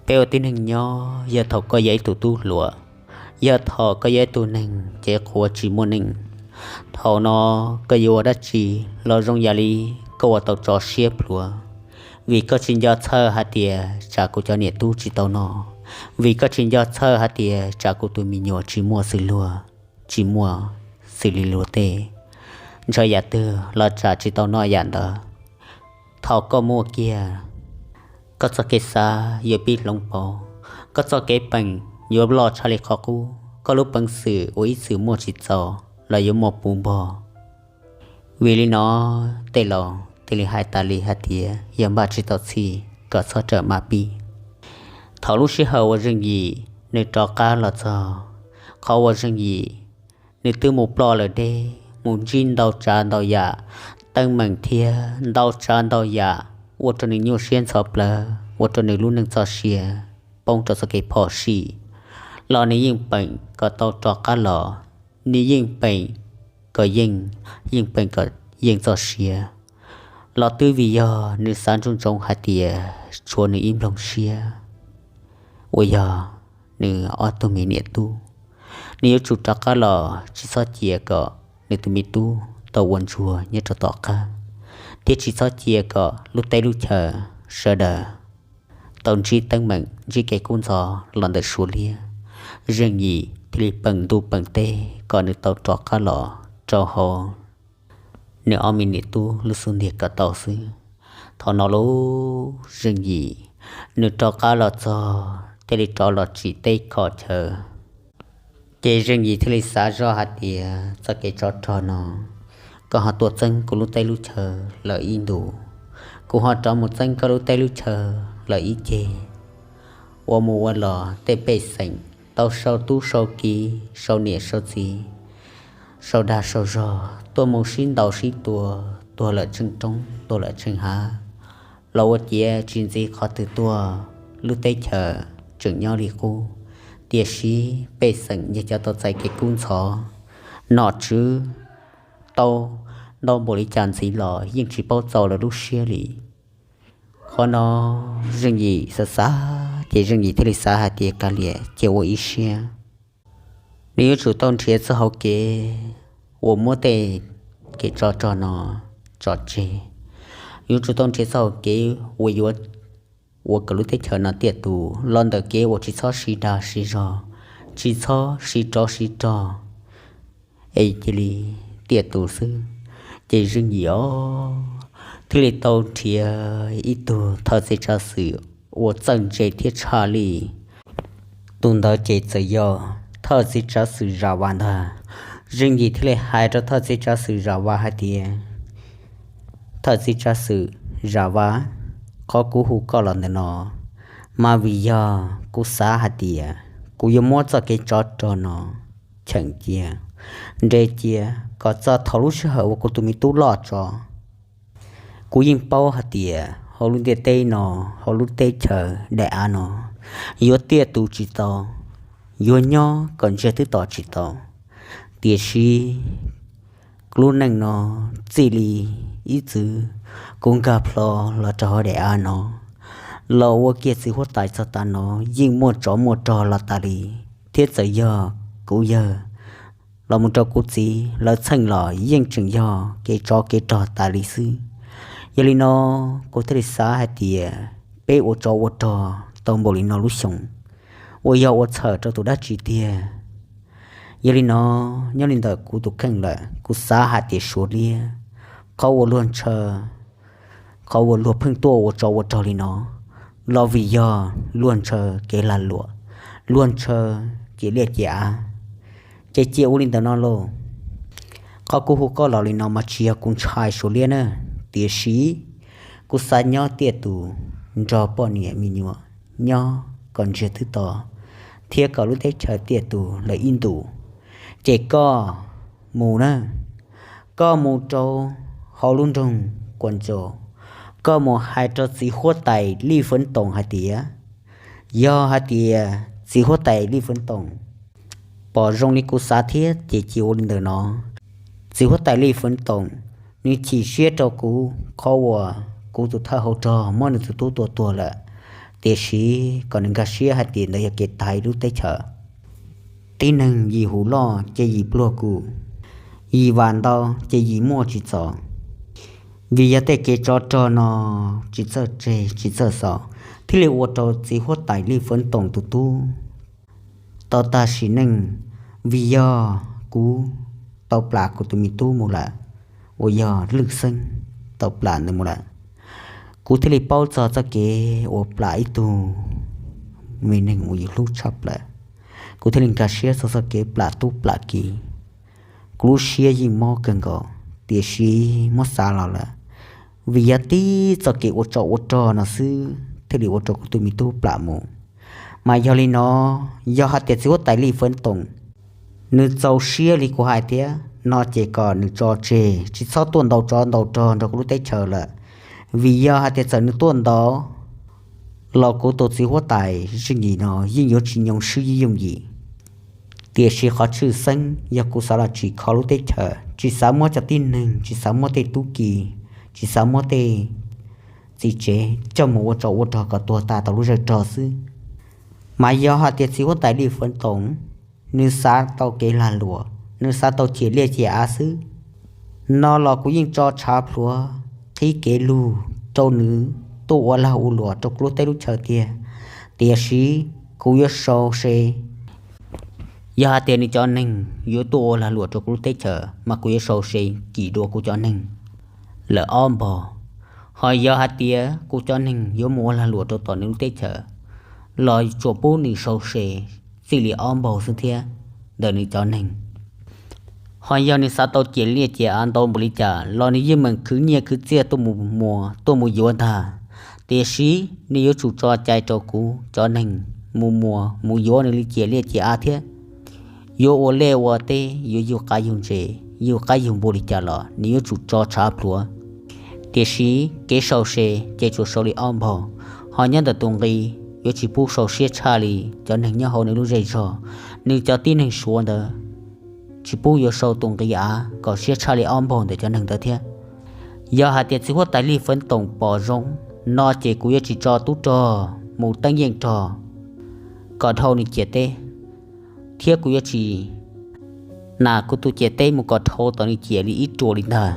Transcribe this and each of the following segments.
Peb ua tib neeg nyob, yog thaum koj yog ib tug tub hluas, yog thaum koj yog ib tug neeg cev qhuav tsis muaj neej, thaum no koj yuav ua dab tsi los zoo yam li koj ua tau tso siab plhuav, vim koj tsis nco txhawj hais tias tsam kuv cov niam tub tsis tau noj, vim koj tsis nco txhawj hais tias tsam kuv tus me nyuam tsis muaj xws luag, tsis muaj xws li luag tej, ntshaw yam twg los tsam tsis tau noj yam ntawd. Thaum koj muaj kiag, koj txoj kev xav yuav pib hloov pauv, koj txoj kev peem yuav loj tshaj li qhov qub, koj lub peev xwm uas ib txwm muaj tsis txaus los yuav muaj puv npog. Vim li no, tej laus thiaj li hais tas li hais tias yog npaj tsis tau txhij kom txhob rawm maj pib. Thaum lub sij hawm uas Zeej Yim nws rov qab los txog, qhov uas Zeej Yim nws twb mus ploj lawm deb, mus ntsib ntau tsav ntau yam teeb meem thiab ntau tsav ntau yam ua rau nws nyuaj siab ntxhov plawv, ua rau nws lub neej txoj sia poob rau txoj kev phom sij, los nws yeej peem kom tau rov qab los, nws yeej peem kom yeej, yeej peem kom yeej txoj sia, los twb vim yog nws xav ntsoov ntsoov hais tias tshuav nws ib nplooj siab uas yog nws ob tug me niam tub, nws yuav tsum rov qab los tsis txhob cia kom nws tus me tub tau ua ntsuag nyob rau tom qab, thiab tsis txhob cia kom lub teb lub chaw sawv daws tau ntsib teeb meem ntsib kev kub ntxhov los ntawm Suav liab. Zeej Yim thiaj li peem ntuj peem teb kom nws tau rov qab los rau hauv nws ob me niam tub lub xub ntiag kom tau xwb. Thaum no lub Zeej Yim nws rov qab los txog thiaj li rov los tsim teb kho chaw, ces Zeej Yim thiaj li xav zoj hais tias txoj kev tsov rog no, koj ho tuaj txeeb kuv lub teb lub chaw lawm ib ntus, kuv ho rov mus txeeb koj lub teb lub chaw lawm ib ceg, ua mus ua los tej pej xeem tau sau tub sau kiv, sau niam sau txiv, sau dag sau zog, tuaj mus sib ntaus sib tua, tuag lawm tsheej roob tuag lawm tsheej hav, los ua ciav tsis ntxiv qhov twg tuaj, lub teb chaws tseem nyob li qub, tiam sis pej xeem yog cov tau txais kev kub ntxhov, nom tswv tau ntau npaum li cas ntxiv los yeej tsis paub txaus lawv lub siab li. Qhov no Zeej Yim xav xav ces Zeej Yim thiaj li xav hais tias kav liam cia ua ib siab, nws yuav tsum tau nrhiav txoj hauv kev uas muab tej kev tsov rog no tso tseg, yuav tsum tau nrhiav txoj hauv kev uas yuav ua kom lub teb chaws no tiaj tus los ntawm kev uas tsis txhob siv dag siv zog, tsis txhob siv rov siv rog, es cia li tiaj tus xwb. Ces Zeej Yim os thiaj li tau nrhiav ib tug thawj txiv tsav xwm uas txawj ntse thiab tshaj lij. Tus ntawd ces txawm yog thawj txiv tsav xwm Zam Vas ntag. Zeej Yim thiaj li hais rau thawj txiv tsav xwm Zam Vas hais tias, thawj txiv tsav xwm Zam Vas, qhov kuv hu koj los ntawm no mas vim yog kuv xav hais tias kuv yuav muab txoj kev tsov rog no cheem cia, nres cia kom txog thaum lub sij hawm uas kuv tus me tub loj tso. Kuv yeej paub hais tias hauv lub ntiaj teb no, hauv lub teb chaws daim av no, yuav tiaj tus tsis tau, yuav nyob kom ntsiag twb to tsis tau. Tiam sis kuv lub neej no txij li ib txwm kuv nkag plho los rau hauv daim av no, los ua kiag txiv huab tais txog tav no yeej muaj tsov muaj rog los tas li, thiab txawm yog kuv yawg los mus rau kuv txiv lawv txheej los yeej tseem yog kev tsov kev rog tas li xwb. Yog li no, kuv thiaj li xav hais tias peb ua tsov ua rog tau npaum li no lub xyoo, uas yog ua txhawm rau tus dab tsi tiag? Yog li no, nyob li ntawm kuv tus kheej lawm, kuv xav hais tias Suav liab, qhov uas luag ntshaw, qhov uas luag pheej tuaj ua tsov ua rog li no, los vim yog luag ntshaw kev lag luam, luag ntshaw cia liaj cia av. Ces cia ua li ntawm no lauj. Qhov kuv hu koj los li no mas tsis yog kuv ntshai Suav liab na, tiam sis kuv xav nyob tiaj tus nrog poj niam me nyuam nyob kom ntsiag twb to, thiab kom lub teb chaws tiaj tus lawm ib ntus. Ces koj mus na, koj mus rau hauv lub nroog Kuas Ntsaus, koj mus hais rau txiv huab tais Lij Fwv Toom hais tias, yog hais tias txiv huab tais Lij Fwv Toom pom zoo li kuv xav thiab ces cia ua li ntawm no. Txiv huab tais Lij Fwv Toom, nws chim siab rau kuv qhov uas kuv tus thawj hauv rog muab nws tus tub tua tuag lawm, Tiam sis kom nws nkag siab hais tias ntawd yog kev tag lub teb chaws. Tib neeg yim huv loj ces yim pluag kum, yim vam ntau ces yim muaj tsis txaus. Vim yog tej kev tsov rog no tsis txawj tseg tsis txawj xov, thiaj li ua rau txiv huab tais Lij Fwv Toom tus tub tau tag sim neej. Vim yog kuv tau plam kuv tus me tub mus lawm, uas yog Lwj Xeeb tau plam ntawd mus lawm, kuv thiaj li paub txog txoj kev uas plam ib tug me neeg uas yus hlub tshaj plaws. Kuv thiaj li nkag siab txog txoj kev plam tub plam kiv. Kuv lub siab yeej mob kawg nkaus, tiam sis muab xav los lawm, vim yog tib txoj kev ua tsov ua rog no xwb thiaj li ua rau kuv tus me tub plam mus. Mas yog li no, yog hais tias txiv huab tais Lij Fwv Toom nws txaus siab li kuv hais thiab no ces kom nws tso tseg, tsis txhob tuaj ntaus tsov ntaus rog nrog kuv lub teb chaws lawm. Vim yog hais tias txawm nws tuaj ntaus los kuv tus txiv huab tais Zeej Yim no yeej yuav tsis nyoo swb yooj yim. Tiam sis qhov tshwj xeeb yog kuv xav los tsim kho lub teb chaws, tsis xav muab cov tib neeg, tsis xav muab tej tub ki, tsis xav muab tej txiv tsev coj mus ua tsov ua rog kom tuag tas tau lub zej rog xwb. Mas yog hais tias txiv huab tais Lij Fwv Toom nws xav tau kev lag luam, nws xav tau ciam liaj ciam av xwb no los kuv yeej tso tshav pluav qhib kev lug rau nws tuaj ua lag ua luam rau kuv lub teb lub chaw tiag. Tiam sis kuv yuav sau se, yog hais tias nws cov neeg yuav tuaj ua lag luam rau kuv lub teb chaws mas kuv yuav sau se kim dua kuv cov neeg lawm ob npaug. Ho yog hais tias kuv cov neeg yuav mus ua lag luam rau tom nws lub teb chaws los tsuas pub nws sau se txij li ob npaug xwb thiab ntawm nws cov neeg. Ho yog nws xav tau ciam liaj ciam av ntau npaum li cas los nws yeej meem khwv nyiaj khwv txiaj tuaj mus muas tuaj mus yuav ntag. Tiam sis nws yuav tsum tso cai rau kuv cov neeg mus muas mus yuav nws li ciam liaj ciam av thiab. Yuav ua liaj ua teb, yuav yug qaib yug ntses, yug qaib yug npua li cas los nws yuav tsum tso tshav pluav. Tiam sis kev sau se ces tsuas sau li ob npaug, ho nyob ntawm tus nqi yuav tsis pub sau siab tshaj li cov neeg nyob hauv nws lub zej zog. Nws cov tib neeg Suav ntawd tsis pub yuav sau tus nqi av kom siab tshaj li ob npaug ntawm cov neeg ntawd thiab. Yog hais tias txiv huab tais Lij Fwv Toom pom zoo no ces kuv yuav tsis tso tub rog mus teeb yeej rog kom dhau nws ciam teb, thiab kuv yuav tsis nas kuv tus ciam teb mus kom dhau tom nws ciam li ib ruam li ntag.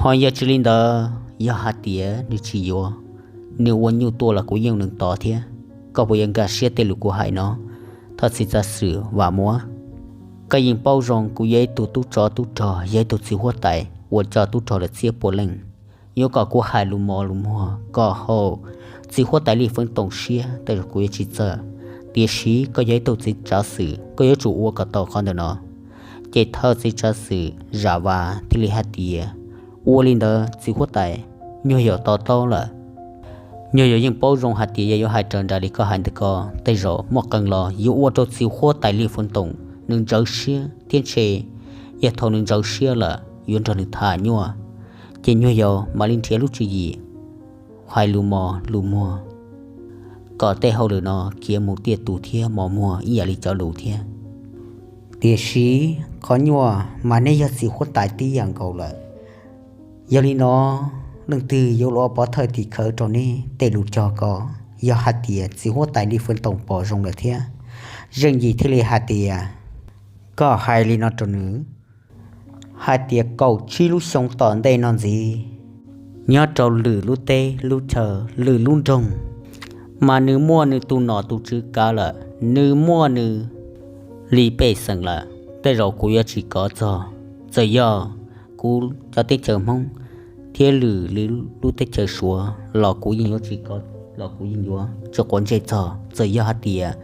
Ho yog tsis li ntawd, yog hais tias nws tsis yuav, nws ua nyuj tuaj los kuv yeej nws tod thiab. Koj puas yuav nkag siab tej lus kuv hais no? Thov txiv tsav xwm Vam Muab, koj yeej paub zoo kuv yog ib tug tub tsov tub rog, yog ib tug txiv huab tais uas coj tub rog lawm txhiab puas leej. Yuav kom kuv hais lus mos lus muag kom haum txiv huab tais Lij Fwv Toom siab tej zaum kuv yuav tsis txawj. Tiam sis koj yog ib tug txiv tsav xwm, koj yuav tsum ua kom tau qhov ntawm no. Ces thawj txiv tsav xwm Zam Vas thiaj li hais tias, ua li ntawd txiv huab tais, nyuag yaus to taub lawm. Nyuag yaus yeej paub zoo hais tias yog yuav hais raws nraim li koj hais ntawd ko tej zaum muaj qee los yuav ua rau txiv huab tais Lij Fwv Toom nws ntsawv siab thiab ntshe yog thaum nws ntsawv siab lawm yuav nrog nws tham nyuaj. Ces nyuag yaus mam li nrhiav lub tswv yim hais lus mos lus muag kom tej hauj lwm no khiav mus tiaj tus thiab mos muag ib yam li cov lus thiab. Tiam sis qhov nyuaj mas neb yog txiv huab tais tib yam nkaus lawm. Yog li no, leej twg yuav los ua pov thawj tim khawv rau neb tej lus cog ko? Yog hais tias txiv huab tais Lij Fwv Toom pom zoo lawm thiab, Zeej Yim thiaj li hais tias, koj hais li no rau nws hais tias kaum tsib lub xyoo tom ntej no ntxiv, nyob rau lwm lub teb lub chaw, lwm lub nroog, mas nws muaj nws tus nom tus tswv kav lawm, nws muaj nws li pej xeem lawm, tej zaum kuv yuav tsis kov txog. Txawm yog kuv cov teb chaws Hmoob thiab lwm lub teb chaws Suav los kuv yeej yuav tsis kov, los kuv yeej yuav tsis quav ntsej txog. Txawm yog hais tias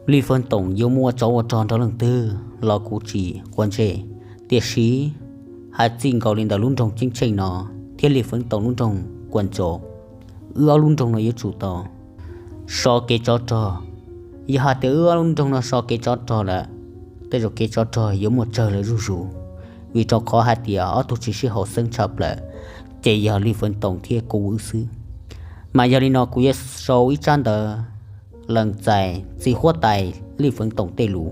Lij Fwv Toom yuav muaj tsov ua rog nrog leej twg los kuv tsis quav ntsej. Tiam sis hais txij nkaus li ntawm lub nroog Ceeb Tsheej no thiab Lij Fwv Toom lub nroog Kuam Ntsaum, wb ob lub nroog no yuav tsum tau so kev tsov rog. Yog hais tias wb ob lub nroog no so kev tsov rog lawm, tej zaum kev tsov rog yuav muaj tsawg lawm zuj zus, vim rau qhov hais tias ob tug tsis sib haum xeeb tshaj plaws, ces yog Lij Fwv Toom thiab kuv wb xwb. Mas yog li no kuv yuav sau ib tsab ntawv lees txais txiv huab tais Lij Fwv Toom tej lus.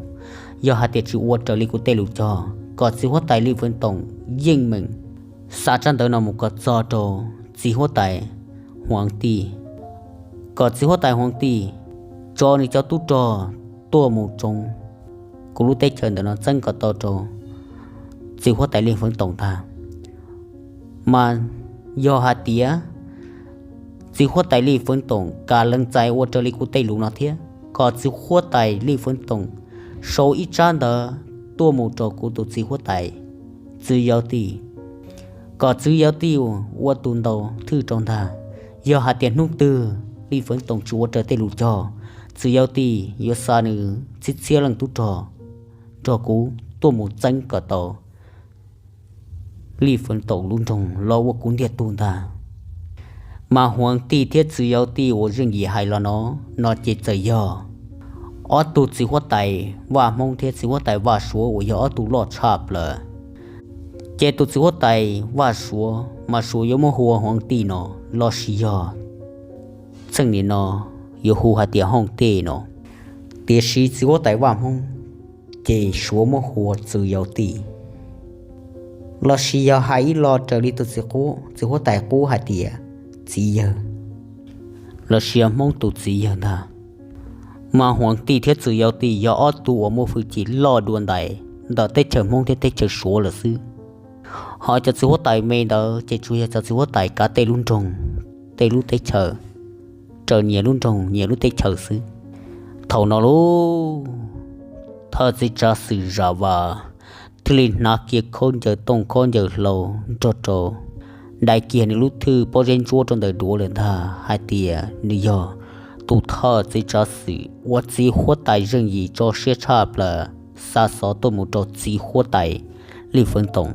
Yog hais tias tsis ua raws li kuv tej lus cog, kom txiv huab tais Lij Fwv Toom yeej meem xa tsab ntawv no mus kom txog rau txiv huab tais Huav Tij, kom txiv huab tais Huav Tij tso nws cov tub rog tuaj mus tsoov kuv lub teb chaws ntawm no txeeb kom tau rau txiv huab tais Lij Feev Toom ntag. Mas yog hais tias txiv huab tais Lij Feev Toom kam lees txais ua raws li kuv tej lus no thiab kom txiv huab tais Lij Feev Toom sau ib tsab ntawv tuaj mus rau kuv tus txiv huab tais, txiv Yauv Tij, kom txiv Yauv Tij ua tus ntaus thwj rau ntag. Yog hais tias hnub twg Lij Feev Toom tsis ua raws tej lus cog, txiv Yauv Tij yuav xa nws txhiab txhiab leej tub rog nrog kuv tuaj mus txeeb kom tau Lij Feev Toom lub nroog los ua kuv ntiag tug ntag. Mas Huav Tij thiab txiv Yauv Tij uas zeej yim hais los no, no ces txawm yog ob tug txiv huab tais Vaj Hmoob thiab txiv huab tais Vaj Suav uas yog ob tug loj tshaj plaws. Ces tus txiv huab tais Vaj Suav mas Suav yuav muab hu ua Huav Tij no, los sis yog txheej nim no yuav hu hais tias Hooj Tij no. Tiam sis txiv huab tais Vaj Hmoob ces Suav muab hu ua txiv Yauv Tij, los sis yog hais ib lo raws li tus txiv qub, txiv huab tais qub hais tias txiv yawg, los sis yog Hmoob tus txiv yawg ntag. Mas Huav Tij thiab txiv Yauv Tij yog ob tug uas muaj hwj chim loj dua ntais ntawm teb chaws Hmoob thiab teb chaws Suav lawm xwb. Ho cov txiv huab tais me ntawd ces tsuas yog cov txiv huab tais kav tej lub nroog, tej lub teb chaws, raws nyias lub nroog nyias lub teb chaws xwb. Thaum no lauj, thawj txiv tsav xwm Zam Vas thiaj li hnav kiag khaub ncaws tooj khaub ncaws hlau nrog rau dai kiag nws lub thwj pob zeb ntsuab rau ntawm duav lawm ntag, hais tias nws yog tus thawj txiv tsav xwm uas txiv huab tais zeej yim tso siab tshaj plaws xa xov tuaj mus rau txiv huab tais Lij Feev Toom.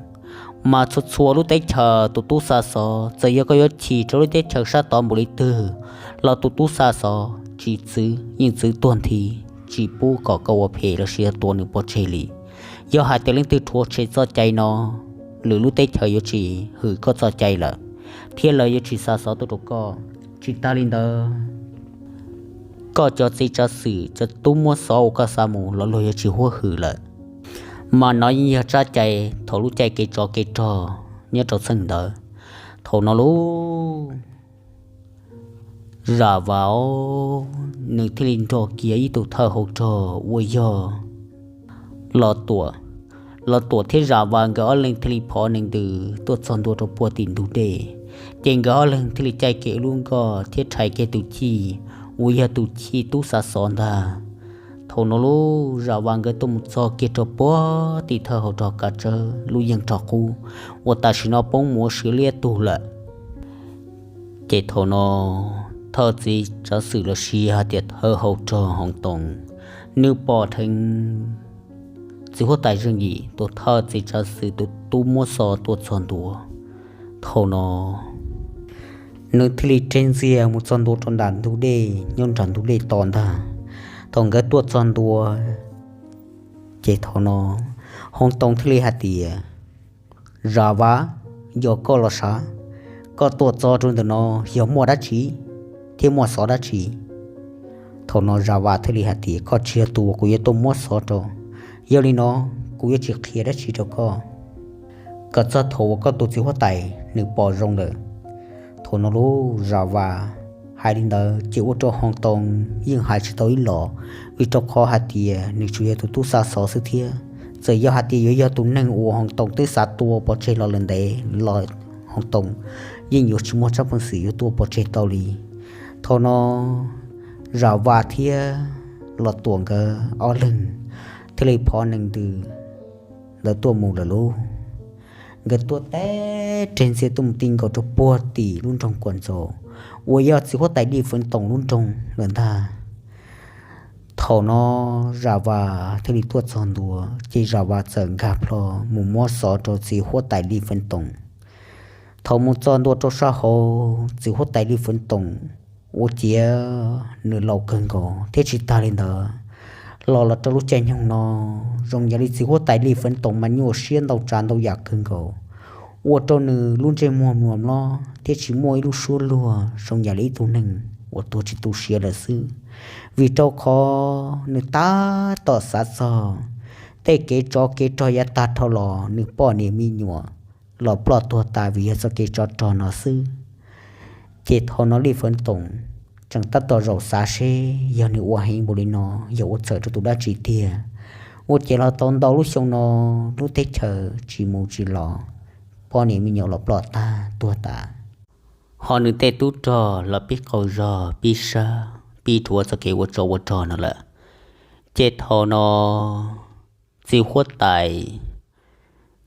Mas txhua txhua lub teb chaws tus tub xa xov, txawm yog koj yuav chim rau lub teb chaws sab tod npaum li twg los tus tub xa xov tsis txwv, yeej txwv tuag nthi, tsis pub kom koj ua phem los sis yog tua nws pov tseg li. Yog hais tias leej twg rhuav tshem txoj cai no, lwm lub teb chaws yuav tsis hwm koj txoj cai lawm, thiab lawv yuav tsis xa xov tuaj rau koj. Tsis tas li ntawd, koj cov txiv tsav xwm cov tub muab xov uas koj xa mus los luag yuav tsis huab hwm lawm. Mas no yeej yog tsab cai thaum lub caij kev tsov kev rog nyob rau txheej ntawd. Thaum no lauj, Zam Vas nws thiaj li nrog kiag ib tug thawj hauv rog uas yog Los Tuam. Los Tuam thiab Zam Vas nkawd ob leeg thiaj li phov nees ntws tuaj txog ntua rau puag tim ntug dej. Ces nkawd ob leeg thiaj li caij kiag lub nkoj thiab rhais kiag tus chij uas yog tus chij tub xa xov ntag. Thaum no lauj, Zam Vas nkawd tuaj mus txog kiag rau puag tim thawj hauv rog kav tsawb lub yeej rog qub uas tam sim no poob mus ua siav liab tug lawm. Ces thaum no thawj txiv tsav xwm los sis hais tias thawj hauv rog Hoov Toom, nws pom dheev txiv huab tais Zeej Yim tus thawj txiv tsav xwm tus tub muab xov tuaj txog ntua. Thaum no nws thiaj li tseg ntxiag mus txog ntua rau nram ntug dej nyob nram ntug dej to ntag. Thaum nkawd tuaj txog ntua, ces thaum no Hoov Toom thiaj li hais tias, Zam Vas, yog koj los sav, koj tuaj txog rau ntawm no yog muaj dab tsi thiab muaj xov dab tsi? Thaum no Zam Vas thiaj li hais tias, koj tsis yog tus uas kuv yuav tuaj muab xov rau. Yog li no, kuv yuav tsis qhia dab tsi rau koj kom txog thaum uas koj tus txiv huab tais nws pom zoo lawm. Thaum no lauj, Zam Vas hais li ntawd ces ua rau Hoov Toom yeej hais tsis tau ib los, vim rau qhov hais tias nws tsuas yog tus tub xa xov xwb thiab. Txawm yog hais tias yuav yog tus neeg uas Hoov Toom twb xav tua pov tseg los lawm ntev los Hoov Toom yeej yuav tsis muaj tsab peev xwm yuav tua pov tseg tau li. Thaum no Zam Vas thiab Los Tuam nkawd ob leeg thiaj li phov nees ntws ntawd tuaj mus lawm lauj. Nkawd tuaj teb reg ntxiag tuaj mus ti nkaus rau puag tim lub nroog Kuam Ntxaus uas yog txiv huab tais Lij Feev Toom lub nroog lawm ntag. Thaum no Zam Vas thiaj li tuaj txog ntua, ces Zam Vas txawm nkag plho mus muab xov rau txiv huab tais Lij Feev Toom. Thaum mus txog ntua rau sab hauv, txiv huab tais Lij Feev Toom ua ciav nws laus kawg nkaus thiab tsis tag li ntawd los los rau lub caij nyoog no, zoo yam li txiv huab tais Lij Feev Toom mas nyuaj siab ntau tsav ntau yam kawg nkaus, ua rau nws lub ntsej muag mluas mlob thiab tsis muaj ib lub suab luag zoo yam li ib tug neeg uas tuag tsis tu siav lawm xwb. Vim rau qhov nws tab tom xav txog tej kev tsov kev rog yav tag dhau los nws poj niam me nyuam los ploj tuag tas vim yog txoj kev tsov rog no xwb. Ces thaum no Lij Feev Toom tseem tab tom zaum xav seb yog nws ua heev npaum li no yog ua txhawm rau tus dab tsi tiag. Ua ces los tau ntau lub xyoo no lub teb chaws tsis mus tsis los, poj niam me nyuam los ploj tag tuag tas, ho nws tej tub rog los pib qaug zog pib sab pib dhuav txoj kev ua tsov ua rog no lawm. Ces thaum no txiv huab tais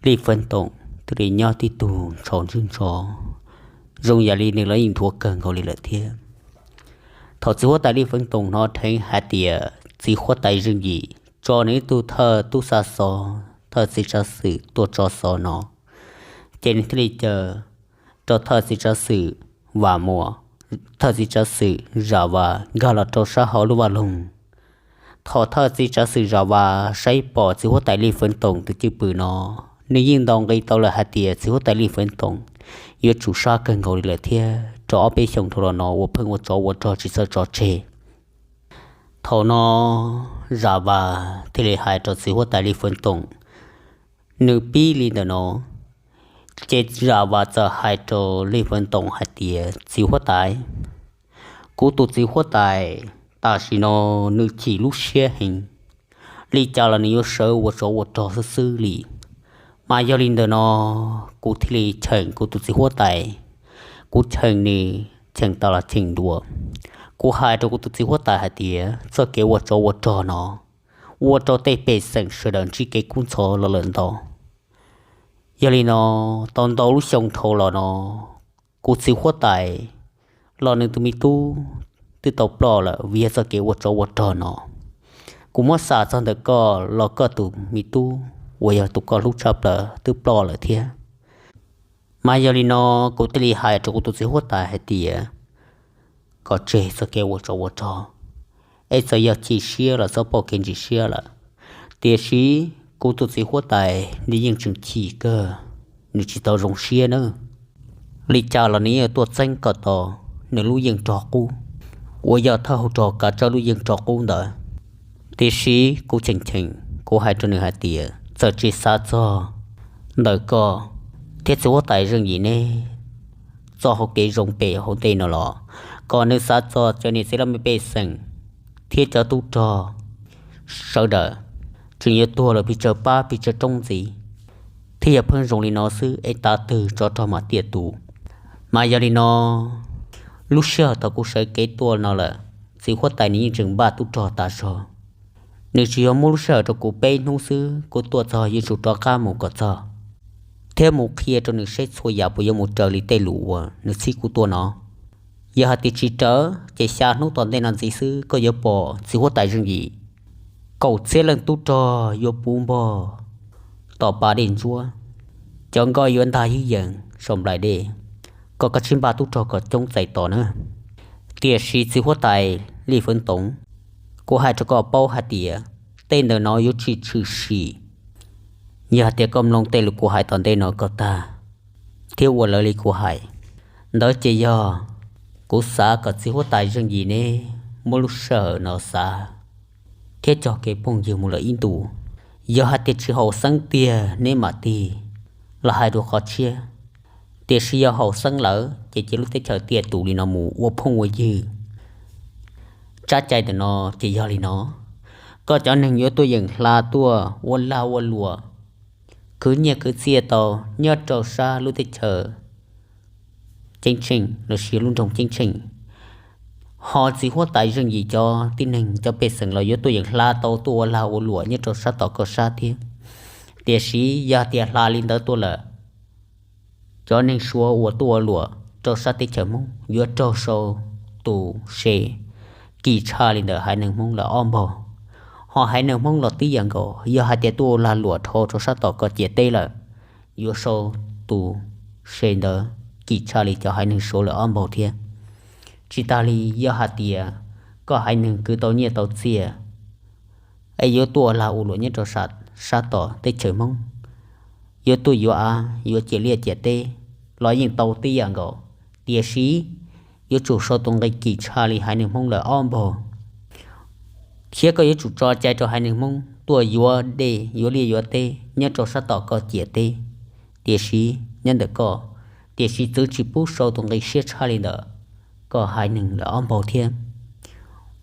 Lij Feeb Toom thiaj li nyob tib tug ntshau ntswg ntshov, zoo yam li nws los yeej dhuav kawg nkaus li lawm thiab. Thaum txiv huab tais Lij Feeb Toom hnov dheev hais tias txiv huab tais Zeej Yim tso nws ib tug thawj tub xa xov, thawj txiv tsav xwm tuaj tso xov no, ces nws thiaj li caw rau thawj txiv tsav xwm Vam Muas, thawj txiv tsav xwm Zam Vas nkag los rau sab hauv lub vaj loog. Thaum thawj txiv tsav xwm Zam Vas saib pom txiv huab tais Lij Feeb Toom tus cwj pwm no, nws yeej ntaus nqi tau lawm hais tias txiv huab tais Lij Feeb Toom yuav tsum sab kawg nkaus li lawm thiab, rau ob peb xyoos dhau los no uas pheej ua tsov ua rog tsis txawj tso tseg. Thaum no Zam Vas thiaj li hais rau txiv huab tais Lij Feeb Toom, nws pib li ntawm no, ces Zam Vas txawm hais rau Lij Feeb Toom hais tias, txiv huab tais, kuv tus txiv huab tais tam sim no nws chim lub siab heev, li cas los nws yuav sawv ua tsov ua rog xwb xwb li. Mas yog li ntawm no, kuv thiaj li cheem kuv tus txiv huab tais, kuv cheem nws cheem tas los cheem dua. Kuv hais rau kuv tus txiv huab tais hais tias txoj kev ua tsov ua rog no ua rau tej pej xeem sawv daws ntsib kev kub ntxhov los lawm ntau. Yog li no, tau ntau lub xyoo dhau los no, kuv txiv huab tais los nws tus me tub twb tau ploj lawm vim yog txoj kev ua tsov ua rog no. Kuv muab xam txog ntawm koj los koj tus me tub uas yog tus koj hlub tshaj plaws twb ploj lawm thiab. Mas yog li no, kuv thiaj li hais rau kuv tus txiv huab tais hais tias, kom tseg txoj kev ua tsov ua rog, es txawm yog chim siab los txhob pom kev ntsis siab lawm. Tiam sis kuv tus txiv huab tais nws yeej tseem chim kawg, nws tsis tau zoo siab na. Li cas los nws yeej tuaj txeeb kom tau nws lub yeej rog qub, uas yog thawj hauv rog kav tsawb lub yeej rog qub ntawd. Tiam sis kuv cheem cheem, kuv hais rau nws hais tias txawm tsis xav txog ntawm koj thiab txiv huab tais Zeej Yim neb txoj hau kev zoo pem hauv ntej no los, kom nws xav txog cov niam txiv laj mej pej xeem thiab cov tub rog sawv daws tseem yuav tuag lawm pes tsawg pab pes tsawg roob ntxiv, thiab yog pheej zoo li no xwb es tav twg tsov rog mam tiam tus. Mas yog li no, lub sij hawm thaum kuv sawv kev tuaj no lawm, txiv huab tais nws yeej tseem npaj tub rog tas zog. Nws tsis yog muab lub sij hawm rau kuv peb hnub xwb, kuv tuaj txog yuav tsum rov qab mus kom txog thiab mus qhia rau nws seb txhua yam puas yuav mus raws li tej lus uas nws txib kuv tuaj no. Yog hais tias tsis raws, ces xya hnub tom ntej no ntxiv xwb koj yuav pom txiv huab tais Zeej Yim kaum txhiab leej tub rog yuav puv npog tom pas dej ntsuab, cov nkoj yuav ntag ywg yees saum nplaim dej. Koj kav tsij npaj tub rog kom coob txais tos na. Tiam sis txiv huab tais Lij Feeb Toom, kuv hais rau koj paub hais tias tej ntawm no yuav tsis tshwm sim yog hais tias koj mloog tej lus kuv hais tom ntej no kom tag thiab ua lawv li kuv hais. Ntawd ces yog kuv xav kom txiv huab tais Zeej Yim neb muab lub sij hawm no xav thiab cog kev phooj ywg mus lawm ib ntus. Yog hais tias tsis haum xeeb tiag neb mam tig los hais dua qhov tshiab. Tiam sis yog haum xeeb lawm ces cia lub teb chaws tiaj tus li no mus ua phooj ua ywg. Tsab cai ntawm no ces yog li no, koj cov neeg yuav tuaj yeem hla tuaj ua lag ua luam, khwv nyiaj khwv txiaj tau nyob rau sab lub teb chaws Ceeb Tsheej los sis lub nroog Ceeb Tsheej, ho txiv huab tais Zeej Yim cov tib neeg cov pej xeem los yuav tuaj yeem hla tau tuaj ua lag ua luam nyob rau sab tom koj sab thiab. Tiam sis yog tias hla li ntawd tuaj lawm, cov neeg Suav uas tuaj ua luam rau sab teb chaws Hmoob yuav raug sau tus se kim tshaj li ntawm haiv neeg Hmoob lawm ob npaug. Ho haiv neeg Hmoob los tib yam nkaus, yog hais tias tuaj ua lag luam dhau rau sab tom koj ciam teb lawm, yuav sau tus se ntawd kim tshaj li cov haiv neeg Suav lawm ob npaug thiab. Tsis tas li, yog hais tias koj haiv neeg khwv tau nyiaj tau txiaj es yuav tuaj ua lag ua luam nyob rau sab tom teb chaws Hmoob, yuav tuaj yuav av yuav ciam liaj ciam teb los yeej tau tib yam nkaus. Tiam sis yuav tsum sau tus nqi kim tshaj li haiv neeg Hmoob lawm ob npaug, thiab koj yuav tsum tso cai rau haiv neeg Hmoob tuaj yuav dej yuav liaj yuav teb nyob rau sab tom koj ciam teb, tiam sis nyob ntawm koj, tiam sis txwv tsis pub sau tus nqi siab tshaj li ntawd. koj haiv neeg lawm ob npaug thiab.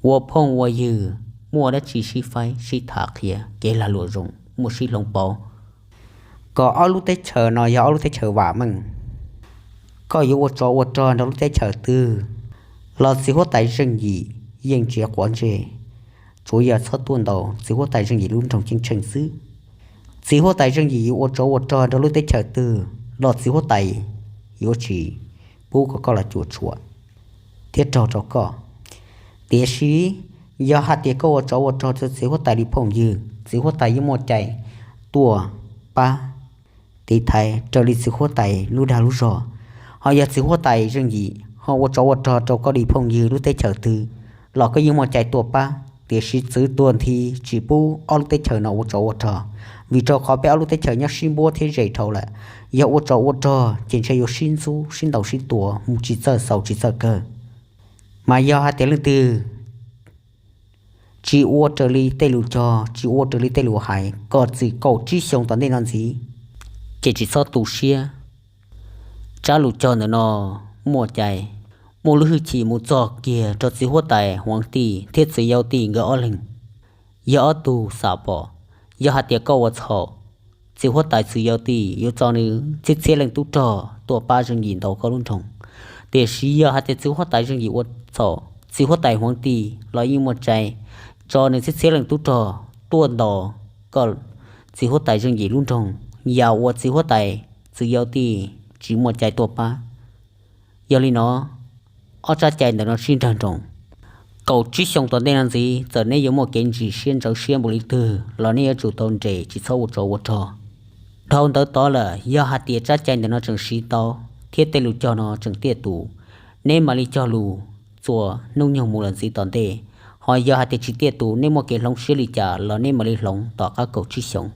Ua phooj ua ywg, muaj dab tsi sib faib sib tham qhia, kev lag luam zoo muaj sib hloov pauv, kom ob lub teb chaws no yog ob lub teb chaws vam meej. Koj yuav ua tsov ua rog nrog lub teb chaws twg los txiv huab tais Zeej Yim yeej tsis quav ntsej, tsuav yog txhob tuaj ntaus txiv huab tais Zeej Yim lub nroog ceeb tsheej xwb. Txiv huab tais Zeej Yim yuav ua tsov ua rog nrog lub teb chaws twg los txiv huab tais yuav tsis pub kom koj los cuam tshuam thiab raug rau koj. Tiam sis yog hais tias koj ua tsov ua rog rau txiv huab tais li phooj ywg, txiv huab tais yeej muaj cai tuaj pab tiv thaiv raws li txiv huab tais lub dag lub zog. Ho yog txiv huab tais Zeej Yim ho ua tsov ua rog rau koj li phooj ywg lub teb chaws twg los koj yeej muaj cai tuaj pab, tiam sis txwv tuag nthi tsis pub ob lub teb chaws no ua tsov ua rog, vim rau qhov peb ob lub teb chaws nyob sib npuab thiab ze dhau lawm. Yog ua tsov ua rog ces ntshe yuav sib ntxub sib ntaus sib tua mus tsis txawj xaus tsis txawj kawg. Mas yog hais tias leej twg tsis ua raws li tej lus cog, tsis ua raws li tej lus hais, kom txwm kaum tsib xyoo tom ntej no ntxiv, ces tsis txhob tu siab. Tsab lus cog ntawm no muaj cai, muaj lub hwj chim mus txog kiag rau txiv huab tais Huav Tij thiab txiv Yauv Tij nkawd ob leeg. Yog ob tug xam pom, yog hais tias koj ua txhaum, txiv huab tais txiv Yauv Tij yuav tso nws txhiab txhiab leej tub rog tuaj pab Zeej Yim ntaus koj lub nroog. Tiam sis yog hais tias txiv huab tais Zeej Yim ua txhaum, txiv huab tais Huav Tij los yeej muaj cai tso nws txhiab txhiab leej tub rog tuaj ntaus koj txiv huab tais Zeej Yim lub nroog, yam uas txiv huab tais txiv Yauv Tij tsis muaj cai tuaj pab. Yog li no, ob tsab cai ntawm no sib nrawg nroos. Kaum tsib xyoo tom ntej no ntxiv, txawm neb yuav muaj kev ntsis siab ntxhov siab npaum li twg los neb yuav tsum tau nres tsis txhob ua tsov ua rog. Dhau ntawd tod lawm, yog hais tias tsab cai ntawm no tseem siv tau thiab tej lus cog no tseem tiaj tus, neb mam li cog lus txuas hnub nyoog mus lawm ntxiv tom ntej. Ho yog hais tias tsis tiaj tus, neb muaj kev hloov siab li cas los neb mam li hloov tom qab kaum tsib xyoos.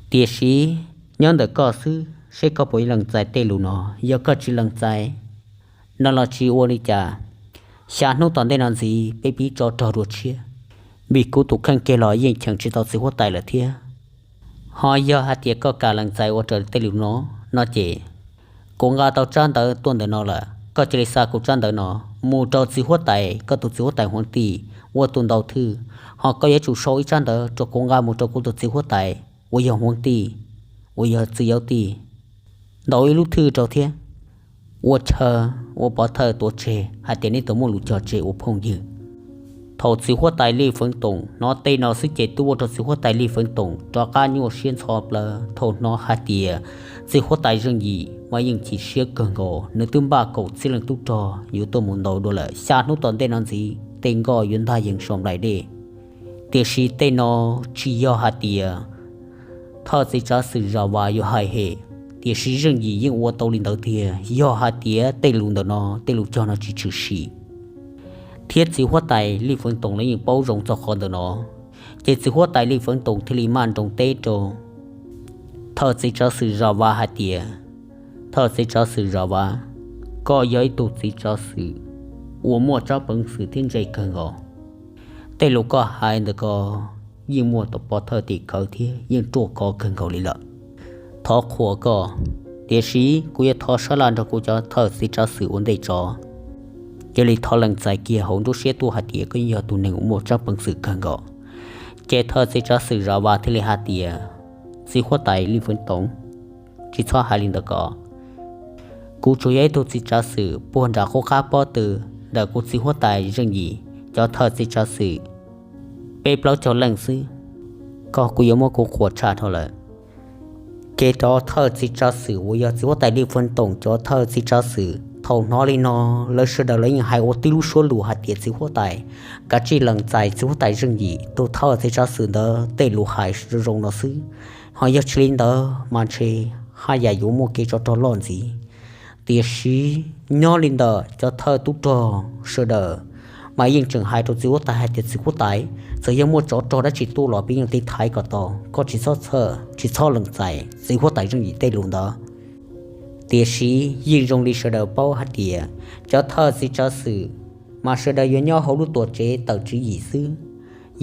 Tiam sis nyob ntawm koj xwb, seb koj puas lees txais tej lus no. Yog koj tsis lees txais no los tsis ua li cas, xya hnub tom ntej no ntxiv peb pib tso rog dua tshiab, vim kuv tus kheej kiag los yeej cheem tsis tau txiv huab tais lawm thiab. Ho yog hais tias koj kam lees txais ua raws tej lus no, no ces kuv nqa tau tsab ntawv tuaj ntawm no lawm, koj cia li xa kuv tsab ntawv no mus rau txiv huab tais, koj tus txiv huab tais Huav Tij ua tus ntaus thwj. Ho koj yuav tsum sau ib tsab ntawv rau kuv nqa mus rau kuv tus txiv huab tais uas yog Huav Tij, uas yog txiv Yauv Tij, ntaus ib lub thwj rau thiab ua chaw, ua pov thawj tuav tseg hais tias neb tau muaj lus cog tseg ua phooj ywg. Thaum txiv huab tais Lij Feev Toom hnov tej no xwb ces twb ua rau txiv huab tais Lij Feev Toom rov qab nyuaj siab ntxhov plawv thaum hnov hais tias txiv huab tais Zeej Yim mas yeej chim siab kawg nkaus, nws twb npaj kaum txhiab leej tub rog yuav tuaj mus ntaus dua lawm, xya hnub tom ntej no ntxiv tej nkoj yuav ntag yees saum nplaim dej. Tiam sis tej no tsis yog hais tias thawj txiv tsav xwm Zam Vas yuav hais hem, tiam sis Zeej Yim yeej ua tau li ntawd tiag. Yog hais tias tej lus ntawm no, tej lus cog no tsis tshwm sim, thiab txiv huab tais Lij Feev Toom los yeej paub zoo txog qhov ntawm no, ces txiv huab tais Lij Feev Toom thiaj li maj nroos teb rau thawj txiv tsav xwm Zam Vas hais tias, thawj txiv tsav xwm Zam Vas, koj yog ib tug txiv tsav xwm uas muaj tsab peev xwm thiab ntse kawg nkaus. Tej lus koj hais ntawm ko yeej muaj pov thawj tim khawv thiab yeej ruaj khov kawg nkaus li lawm. Thov qhuas koj, tiam sis kuv yuav thov sab laj nrog kuv cov thawj txiv tsav xwm ua ntej tso. Cia li thov lees txais kiag hauv nruab siab tuaj hais tias koj yeej yog tus neeg uas muaj tsab peev xwm kawg nkaus. Ces thawj txiv tsav xwm Zam Vas thiaj li hais tias, txiv huab tais Lij Feev Toom, tsis txhob hais li ntawd ko. Kuv tsuas yog ib tug txiv tsav xwm puag nram qub qab pob tw ntawm kuv txiv huab tais Zeej Yim cov thawj txiv tsav xwm peb plaub caug leej xwb, koj kuj yuav muab kuv qhuas tshaj dhau lawm. Ces cov thawj txiv tsav xwm uas yog txiv huab tais Lij Feev Toom cov thawj txiv tsav xwm thaum hnov li no, lawv sawv daws lawv yeej hais ua tib lub suab lus hais tias txiv huab tais, kav tsij lees txais txiv huab tais Zeej Yim tus thawj txiv tsav xwm ntawd tej lus hais zoo zoo no xwb. Ho yog tsis li ntawd mas ntshe haj yam yuav muaj kev tsov rog loj ntxiv. Tiam sis nyob li ntawm cov thawj tub rog sawv daws mas yeej tseem hais rau txiv huab tais hais tias txiv huab tais, txawm yog muaj tsov rog dab tsi tuaj los peb yeej tiv thaiv kom tau, koj tsis txhob txhawj tsis txhob lees txais txiv huab tais Zeej Yim tej lus ntawd. Tiam sis yeej zoo li sawv daws paub hais tias cov thawj txiv tsav xwm mas sawv daws yuav nyob hauv lub tuam tsev tawm tswv yim xwb.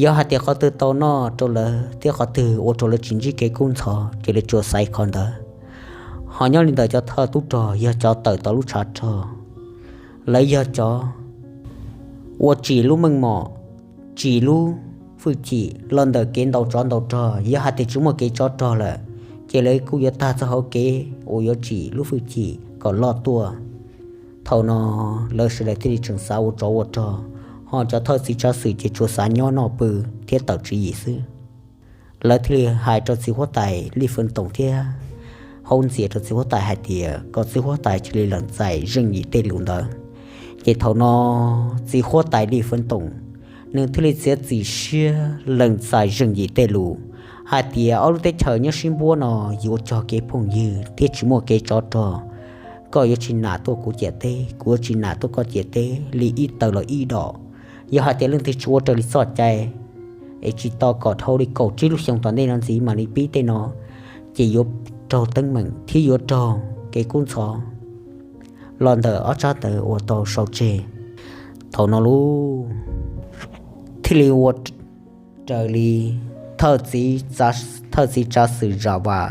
Yog hais tias qhov twg tau noj rau lawv thiab qhov twg ua rau lawv tsis ntsib kev kub ntxhov ces lawv tsuas xaiv qhov ntawd. Ho nyob li ntawm cov thawj tub rog yog cov tawm tau lub tshav rog Lawv yog cov uas tsim lub meej mom, tsim lub hwj chim los ntawm kev ntaus tsov ntaus rog. Yog hais tias tsis muaj kev tsov rog lawm, ces lawv kuj yuav tag txoj hauv kev uas yuav tsim lub hwj chim kom loj tuaj. Thaum no lawv sawv daws thiaj li tseem xav ua tsov ua rog, ho cov thawj txiv tsav xwm ces tsuas xav nyob noj pw thiab tawm tswv yim xwb. Lawv thiaj li hais rau txiv huab tais Lij Feev Toom thiab haub ntxias rau txiv huab tais hais tias kom txiv huab tais cia li lees txais Zeej Yim tej lus ntawd. Ces thaum no txiv huab tais Lij Feev Toom nws thiaj li txiav txim siab lees txais Zeej Yim tej lus hais tias ob lub teb chaws nyob sib npuab no yuav cog kev phooj ywg thiab tsis muaj kev tsov rog. Koj yuav tsis nam tuaj kuv ciam teb, kuv yuav tsis nam tuaj koj ciam teb li ib taw los ib dom. Yog hais tias leej twg tsis ua raws li txoj cai es tsis tau kom dhau li kaum tsib lub xyoo tom ntej no ntxiv mam li pib tej no, ces yuav raug teeb meem thiab yuav raug kev kub ntxhov los ntawm ob tsab ntawv uas tau sau tseg. Thaum no lub thiaj li ua raws li thawj txiv tsav xwm Zam Vas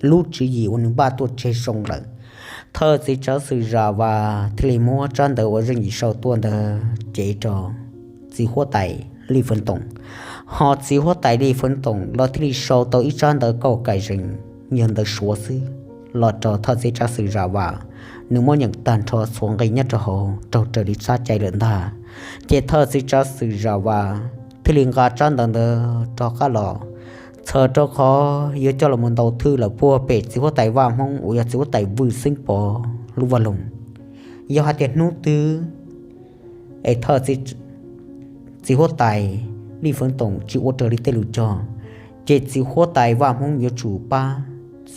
lub tswv yim uas nws npaj tuaj tseg zoo lawm. Thawj txiv tsav xwm Zam Vas thiaj li muab tsab ntawv uas Zeej Yim sau tuaj ntawd cev rau txiv huab tais Lij Feev Toom, ho txiv huab tais Lij Feev Toom los thiaj li sau tau ib tsab ntawv kauj kais zees, yog ntawv Suav xwb, los rau thawj txiv tsav xwm Zam Vas, nws muab nyeem tag nrho txhua nqi nyob rau hauv raug raws li txoj cai lawm ntag. Ces thawj txiv tsav xwm Zam Vas thiaj li nqa tsab ntawv ntawd rov qab los, txhawm rau qhov yuav coj los mus ntaus thwj lawm puag pem txiv huab tais Vaj Hmoob uas yog txiv huab tais Vwj Xeeb Pov lub vaj loog. Yog hais tias hnub twg es thawj txiv huab tais Lij Feev Toom tsis ua raws li tej lus cog, ces txiv huab tais Vaj Hmoob yuav tsum pab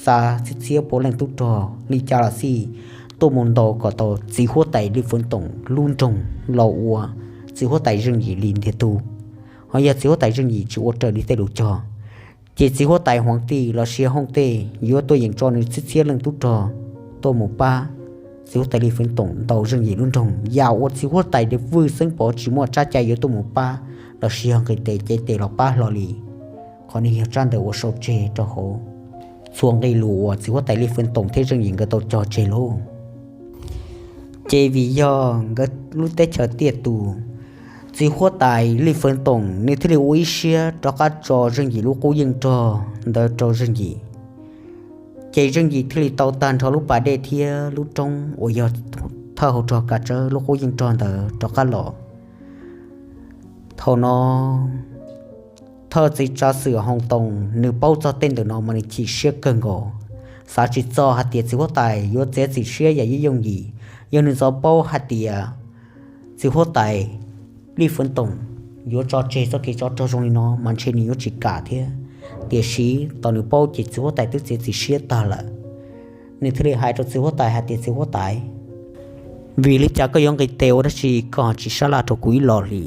xa txhiab txhiab puav leej tub rog li cas los xij tuaj mus ntaus kom tau txiv huab tais Lij Feev Toom lub nroog los ua txiv huab tais Zeej Yim li ntiag tug. Ho yog txiv huab tais Zeej Yim tsis ua raws li tej lus cog, ces txiv huab tais Huav Tij los sis Hoob Tej yuav tuaj yeem tso nws txhiab txhiab leej tub rog tuaj mus pab txiv huab tais Lij Feev Toom ntaus Zeej Yim lub nroog. Yam uas txiv huab tais Vwj Xeeb Pov tsis muaj tsab cai yuav tuaj mus pab los sis yog nqis tes cev tes los pab hlo li. Qhov no yog tsab ntawv uas sau tseg rau hauv txhua nqi lus uas txiv huab tais Lij Feev Toom thiab Zeej Yim nkawd tau cog tseg lauj. Ces vim yog nkawd lub teb chaws tiaj tus, txiv huab tais Lij Feev Toom nws thiaj li ua ib siab rov qab tso Zeej Yim lub qub yeej rog ntawd rau Zeej Yim. Ces Zeej Yim thiaj li tau tag nrho lub pas dej thiab lub roob uas yog thawj hauv rog Kav Tsawb lub qub yeej rog ntawd rov qab los. Thaum no thawj txiv tsav xwm Hoo Toom nws paub txog tej ntawm no mas nws chim siab kawg nkaus, xav tsis txog hais tias txiv huab tais yuav txiav txim siab yam yooj yim. Yog nws ntxov paub hais tias txiv huab tais Lij Feev Toom yuav tso tseg txoj kev tsov rog zoo li no mas ntshe nws yuav tsis kam thiab. Tiam sis thaum nws paub ces txiv huab tais twb txiav txim siab tag lawm. Nws thiaj li hais rau txiv huab tais hais tias, txiv huab tais, vim li cas koj yuav nqis tes ua dab tsi koj tsis sab laj rau kuv ib los li?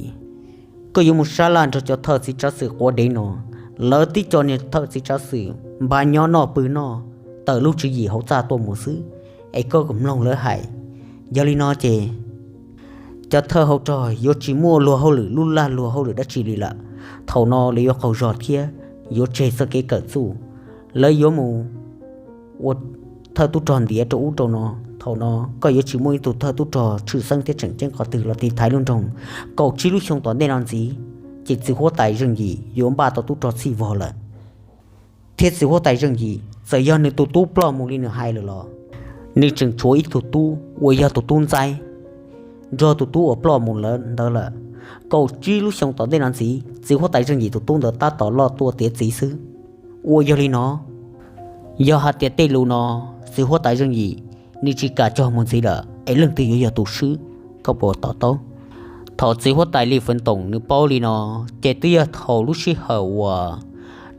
Koj yuav mus sab laj nrog cov thawj txiv tsav xwm quav dev no, lawv tib co niag thawj txiv tsav xwm npaj nyob noj pw noj, tawm lub tswv yim hauv txaj tuaj mus xwb, es koj kom mloog lawv hais. Yog li no ces cov thawj hauv rog yuav tsis muaj luag hauj lwm lub laj luag hauj lwm dab tsi li lawm. Thaum no lawv yuav qaug zog thiab yuav tseg txoj kev kawm txuj, lawv yuav mus ua thawj tub rog ntiav rau ub rau no. Thaum no koj yuav tsis muaj ib tug thawj tub rog tshwj xeeb thiab tseem ceeb qhov twg los tiv thaiv lub nroog. Kaum tsib lub xyoo tom ntej no ntxiv, ces txiv huab tais Zeej Yim yuav npaj tau tub rog txhij vog lawm. Thiab txiv huab tais Zeej Yim txawm yog nws tus tub ploj mus li nws hais lawm los nws tseem tshuav ib tug tub uas yog tus tub ntxaib nrog tus tub uas ploj mus ntawd lawm. Kaum tsib lub xyoo tom ntej no ntxiv, txiv huab tais Zeej Yim tus tub ntawd tab tom loj tuaj tiav txiv xwb. Uas yog li no, yog hais tias tej lus no txiv huab tais Zeej Yim nws tsis kam cog mus ntxiv lawm es leej twg yuav yog tus swb, koj puas to taub? Thaum txiv huab tais Lij Feev Toom nws paub li no, ces twb yog thaum lub sij hawm uas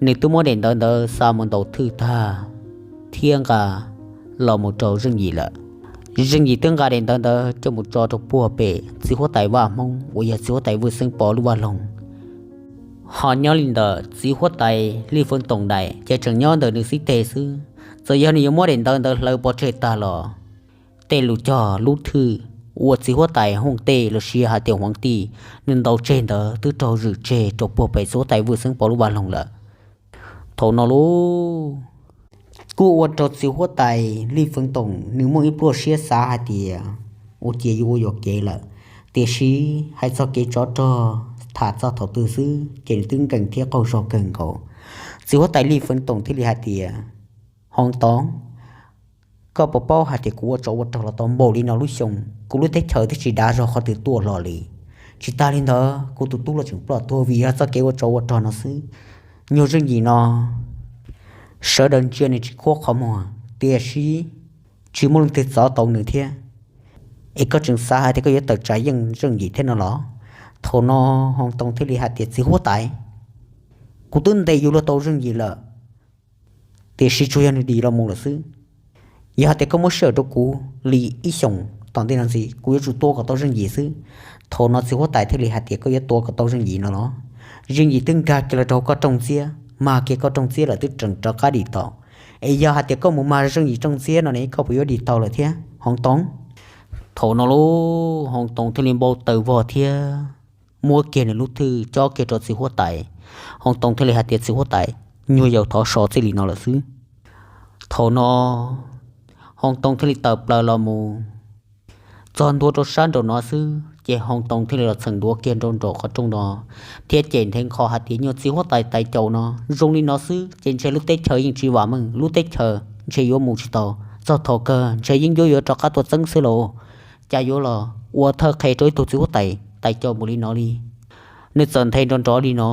nws twb muab daim ntawv ntawd xa mus ntaus thwj tag thiab nqa los mus rau Zeej Yim lawm. Zeej Yim twb nqa daim ntawv ntawd coj mus tso rau puag pem txiv huab tais Vaj Hmoob uas yog txiv huab tais Vwj Xeeb Pov lub vaj loog. Ho nyob li ntawm txiv huab tais Lij Feev Toom daim ces tseem nyob ntawm nws xib teg xwb. Txawm yog nws yuav muab daim ntawv ntawd hlawv pov tseg tag los tej lus cog lub thwj uas txiv huab tais Hooj Tej los sis hais tias Huav Tij nws ntaus tseg ntawd twb raug zwm tseg rau puag pem txiv huab tais Vwj Xeeb Pov lub vaj loog lawm. Thaum no lauj, kuj ua rau txiv huab tais Lij Feev Toom nws muaj ib pluaj siab xav hais tias ua cia yuav ua yuam kev lawm. Tiam sis hais txog kev tsov rog, tham txog thaum twg xwb ces nws twb nkees thiab qaug zog kawg nkaus. Txiv huab tais Lij Feev Toom thiaj li hais tias, Hoo Toov, koj puas paub hais tias kuv ua tsov ua rog los tau npaum li no lub xyoo, kuv lub teb chaws twb tsis dav zog qhov twg tuaj hlo li. Tsis tas li ntawd kuv tus tub los tseem ploj tuag vim yog txoj kev ua tsov ua rog no xwb. Nyuag Zeej Yim no sawv daws ntsia nws tsis khuab qhov muag, tiam sis tsis muaj leej twg txov tau nws thiab. Es koj tseem xav hais tias koj yuav tawm tsam yeej Zeej Yim thiab no los? Thaum no Hoo Toom thiaj li hais tias, Txiv huab tais, kuv twb ntes yus luag tau Zeej Yim lawm, tiam sis tsuas yog nws dim los mus lawm xwb. Yog hais tias koj muab sij hawm rau kuv li ib xyoos tom ntej no ntxiv, kuv yuav tsum tua kom tau Zeej Yim xwb. Thaum no txiv huab tais thiaj li hais tias, Koj yuav tua kom tau Zeej Yim no los? Zeej Yim twb nkag kiag los rau koj rooj ntxiab, mag kiag koj rooj ntxiab lawm twb tseem rov qab dim tau. Es yog hais tias koj mus mag Zeej Yim rooj ntxiab no ne, koj puas yuav dim tau lawm thiab, Hoo Toom? Thaum no lauj, Hoo Toom thiaj li npau taws vog thiab muab kiag nws lub thwj cob kiag rau txiv huab tais. Hoo Toom thiaj li hais tias, Txiv huab tais, nyuag yaus thov so txij li no lawm xwb. Thaum no Hoo Toom thiaj li tawm plaws los mus txog ntua rau sab nraum no xwb, ces Hoo Toom thiaj li los txheem duav kiag nraum nraum qhov rooj no thiab cem nthe nkho hais tias, Nyuag txiv huab tais tais caus no, zoo li no xwb ces ntshe lub teb chaws yeej tsis vam meej, lub teb chaws ntshe yuav mus tsis tau. Txog thaum kawg ntshe yeej yuav yuav rov qab tuaj txeeb xwb lauj. Cas yuav los ua thawj qhe rau ib tug txiv huab tais tais caus npaum li no li? Nws txawm nthe nrov nrov li no,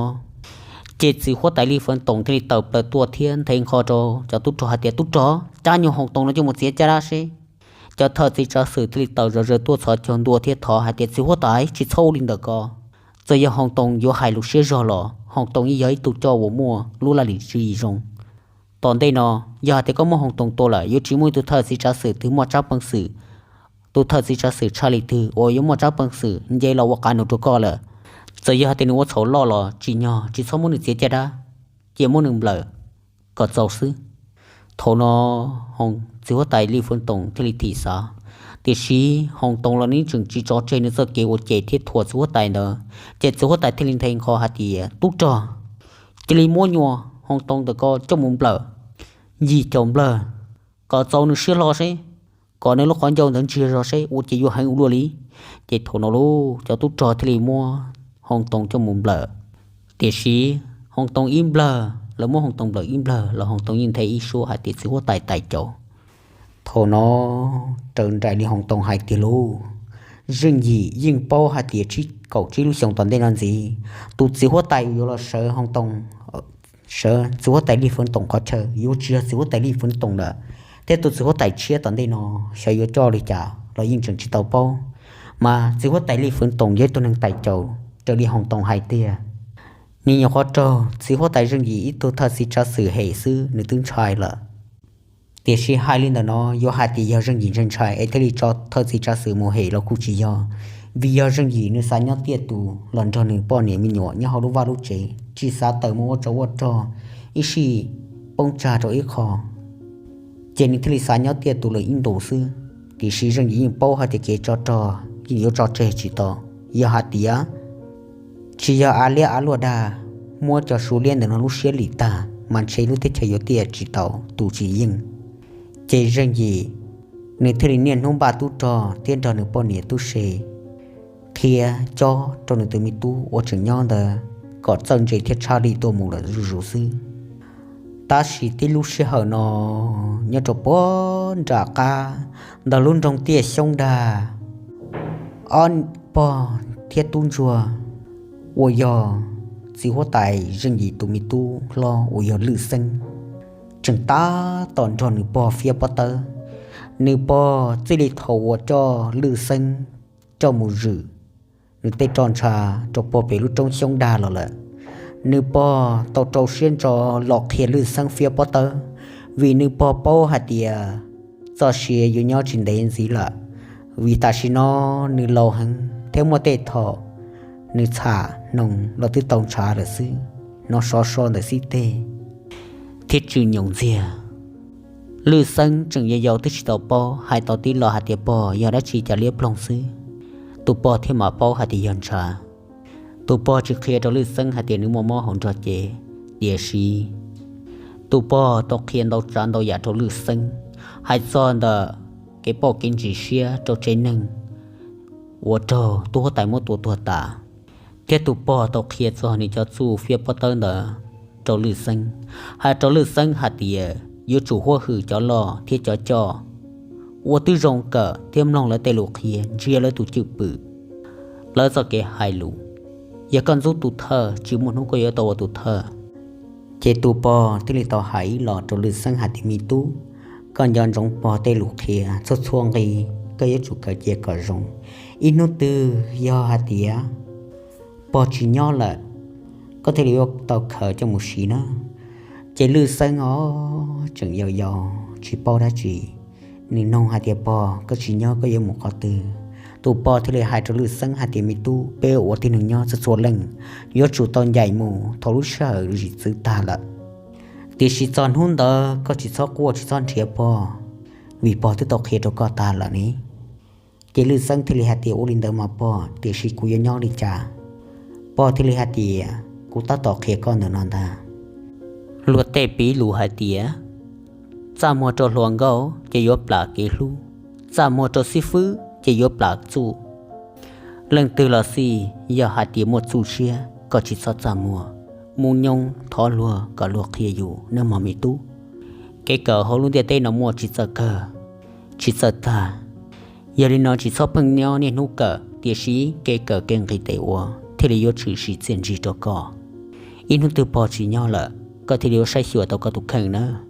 ces txiv huab tais Lij Feev Toom thiaj li tawm plaws tuaj thiab nthe nkho rau cov tub rog hais tias, Tub rog, cab nyuag Hoo Toom no coj mus txiav caj dab seb. Cov thawj txiv tsav xwm thiaj li tawm zom zaws tuaj txhos caug ntua thiab thov hais tias, Txiv huab tais, tsis txhob ua li ntawd ko. Txawm yog Hoo Toom yuav hais lus siab zog los Hoo Toom yeej yog ib tug coj uas muaj lub laj lim tswv yim zoo. Tom ntej no, yog hais tias koj muab Hoo Toom tua lawm, yuav tsis muaj ib tug thawj txiv tsav xwm twg muaj tsab peev xwm. Tus thawj txiv tsav xwm tshaj li twg uas yuav muaj tsab peev xwm nce los ua qav num rau koj lawm. Txawm yog hais tias nws ua txhaum loj los tsim nyog tsis txhob muab nws txiav caj dab, cia muab nws nplawm kom txaus xwb. Thaum no txiv huab tais Lij Feev Toom thiaj li thim xav, tiam sis Hoo Toom los nws tseem tsis tso tseg nws txoj kev uas cem thiab thuam txiv huab tais ntawd, ces txiv huab tais thiaj li nthe nkho hais tias, Tub rog, cia li muab nyuag Hoo Toom ntawm ko coj mus nplawm yim caum nplawg kom txaus nws siab hlo seb, kom nws lub qhov ncauj ntawd ntsiag zog seb ua cas yuav heev ua luaj li. Ces thaum no lauj, cov tub rog thiaj li muab Hoo Toom coj mus nplawm. Tiam sis Hoo Toom ib nplawg, lawv muab Hoo Toom nplawm ib nplawg los Hoo Toom yeej nthe ib suab hais tias txiv huab tais tais caus. Thaum no raws nraim li Hoo Toom hais tiag lauj, Zeej Yim yeej paub hais tias tsib kaum tsib lub xyoos tom ntej no ntxiv, tus txiv huab tais uas yuav los sawv Hoo Toom, sawv txiv huab tais Lij Feev Toom qhov chaw yuav tsis yog txiv huab tais Lij Feev Toom lawm, thiab tus txiv huab tais tshiab tom ntej no xyov yuav coj li cas los yeej tseem tsis tau paub. Mas txiv huab tais Lij Feev Toom yog ib tug neeg tais caus raws li Hoo Toom hais tiag. Nws nyuam qhuav raug txiv huab tais Zeej Yim ib tug thawj txiv tsav xwm hem xwb nws twb ntshai lawm. Tiam sis hais li ntawm no yuav hais tias yog Zeej Yim ntshai ntshai es thiaj li tso thawj txiv tsav xwm mus hem los kuj tsis yog, vim yog Zeej Yim nws xav nyob tiaj tus los nrog nws poj niam me nyuam nyob hauv lub vaj lub tsev, tsis xav tawm mus ua tsov ua rog ib sij poob tsag rau ib qho, ces nws thiaj li xav nyob tiaj tus lawm ib ntus xwb. Tiam sis Zeej Yim yeej paub hais tias kev tsov rog yeej yuav tso tseg tsis tau. Yog hais tias tsis yog av liab av luaj dag muab cov Suav liab ntawm no lub siab lim tag mas ntshe lub teb chaws yuav tiaj tsis tau tus tsis yeej. Ces Zeej Yim nws thiaj li niaj hnub npaj tub rog thiab nrog nws poj niam tub se qhia cob rau nws tus me tub uas tseem nyob ntawd kom txawj ntse thiab tshaj lij tuaj mus lawm zuj zus xwb. Tab sis tib lub sij hawm no nyob rau puag nram qab ntawm lub nroog Tiaj Xyoob Dag, ob pog thiab tub ntsuag uas yog txiv huab tais Zeej Yim tus me tub hlob uas yog Lwj Xeeb tseem tab tom nrog nws pog fiab pob tawb. Nws pog txij li thaum uas coj Lwj Xeeb coj mus zwm nws tej roj ntsha rau puag pem lub roob Xyoob Dag los lawm, nws pog tau rau siab ntso los qhia Lwj Xeeb fiab pob tawb, vim nws pog paub hais tias txoj sia yuav nyob tsis ntev ntxiv lawm, vim tam sim no nws laus heev thiab muaj tej thaum nws txham hnoos los twb tau ntshav lawm xwb. Hnov sov so ntawm xib teg thiab tswm nyoos ntxiag. Lwj Xeeb tseem yau yau twb tsis tau paub, hais tau tib lo hais tias pog yog dab tsi cas liab ploog xwb, tus pog thiaj mam paub hais tias yog ntshav. Tus pog tsis qhia rau Lwj Xeeb hais tias nws muaj mob hauv nrog cev, tiam sis tus pog tau qhia ntau tsav ntau yam rau Lwj Xeeb, hais txog ntawm kev pauj kev ntsis siab rau tsev neeg, ua raug tub huab tais muab tua tuag tas, thiab tus pog tau qhia txog nws cov txuj fiab pob tawb ntawd rau Lwj Xeeb, hais rau Lwj Xeeb hais tias yuav tsum huab hwm cov loj thiab cov coj, ua tib zoo kawm thiab mloog lawv tej lus qhia, ntsia lawv tus cwj pwm, lawv txoj kev hais lus. Yog koj ntxub tus thawj, tsis muaj hnub koj yuav tau ua tus thawj. Ces tus pog thiaj li tau hais ib los rau Lwj Xeeb hais tias, me tub, koj nco ntsoov pog tej lus qhia txhua txhua nqi, koj yuav tsum kawm cia kom zoo. Ib hnub twg yog hais tias pog tsis nyob lawm, koj thiaj li yuav tau khaws coj mus siv na. Ces Lwj Xeeb os, tseem yau yau tsis paub dab tsi, nws nug hais tias, pog, koj tsis nyob koj yuav mus qhov twg? Tus pog thiaj li hais rau Lwj Xeeb hais tias, me tub, peb ua tib neeg nyob txhua txhua leej yuav tsum tau ncaim mus thaum lub sij hawm zim txwv tag lawm. Tiam sis txog hnub ntawd koj tsis txhob quaj tsis txhob nrhiav pog, vim pog twb tau qhia rau koj tag lawm ne. Ces Lwj Xeeb thiaj li hais tias, ua li ntawd mas pog, tiam sis kuv yuav nyob li cas? Pog thiaj li hais tias, kuv tab tom qhia koj ntawm no ntag. Luag tej piv lus hais tias, txaj muag rau hluas nkauj ces yuav plam kev hlub, txaj muag rau xib fwb ces yuav plam txuj. Leej twg los xij, yog hais tias muaj txuj siab koj tsis txhob txaj muag, muab nyoob thov luag kom luag qhia yus nawb mog me tub. Kev kawm hauv lub ntiaj teb no muaj tsis txawj kawg, tsis txawj tag. Yog li no tsis txhob pheej nyob niaj hnub kawm, tiam sis kev kawm kev nqis tes ua thiaj li yuav tshwm sim txiaj ntsig rau koj. Ib hnub twg pog tsis nyob lawm, koj thiaj li yuav saib xyuas tau koj tus kheej nawb.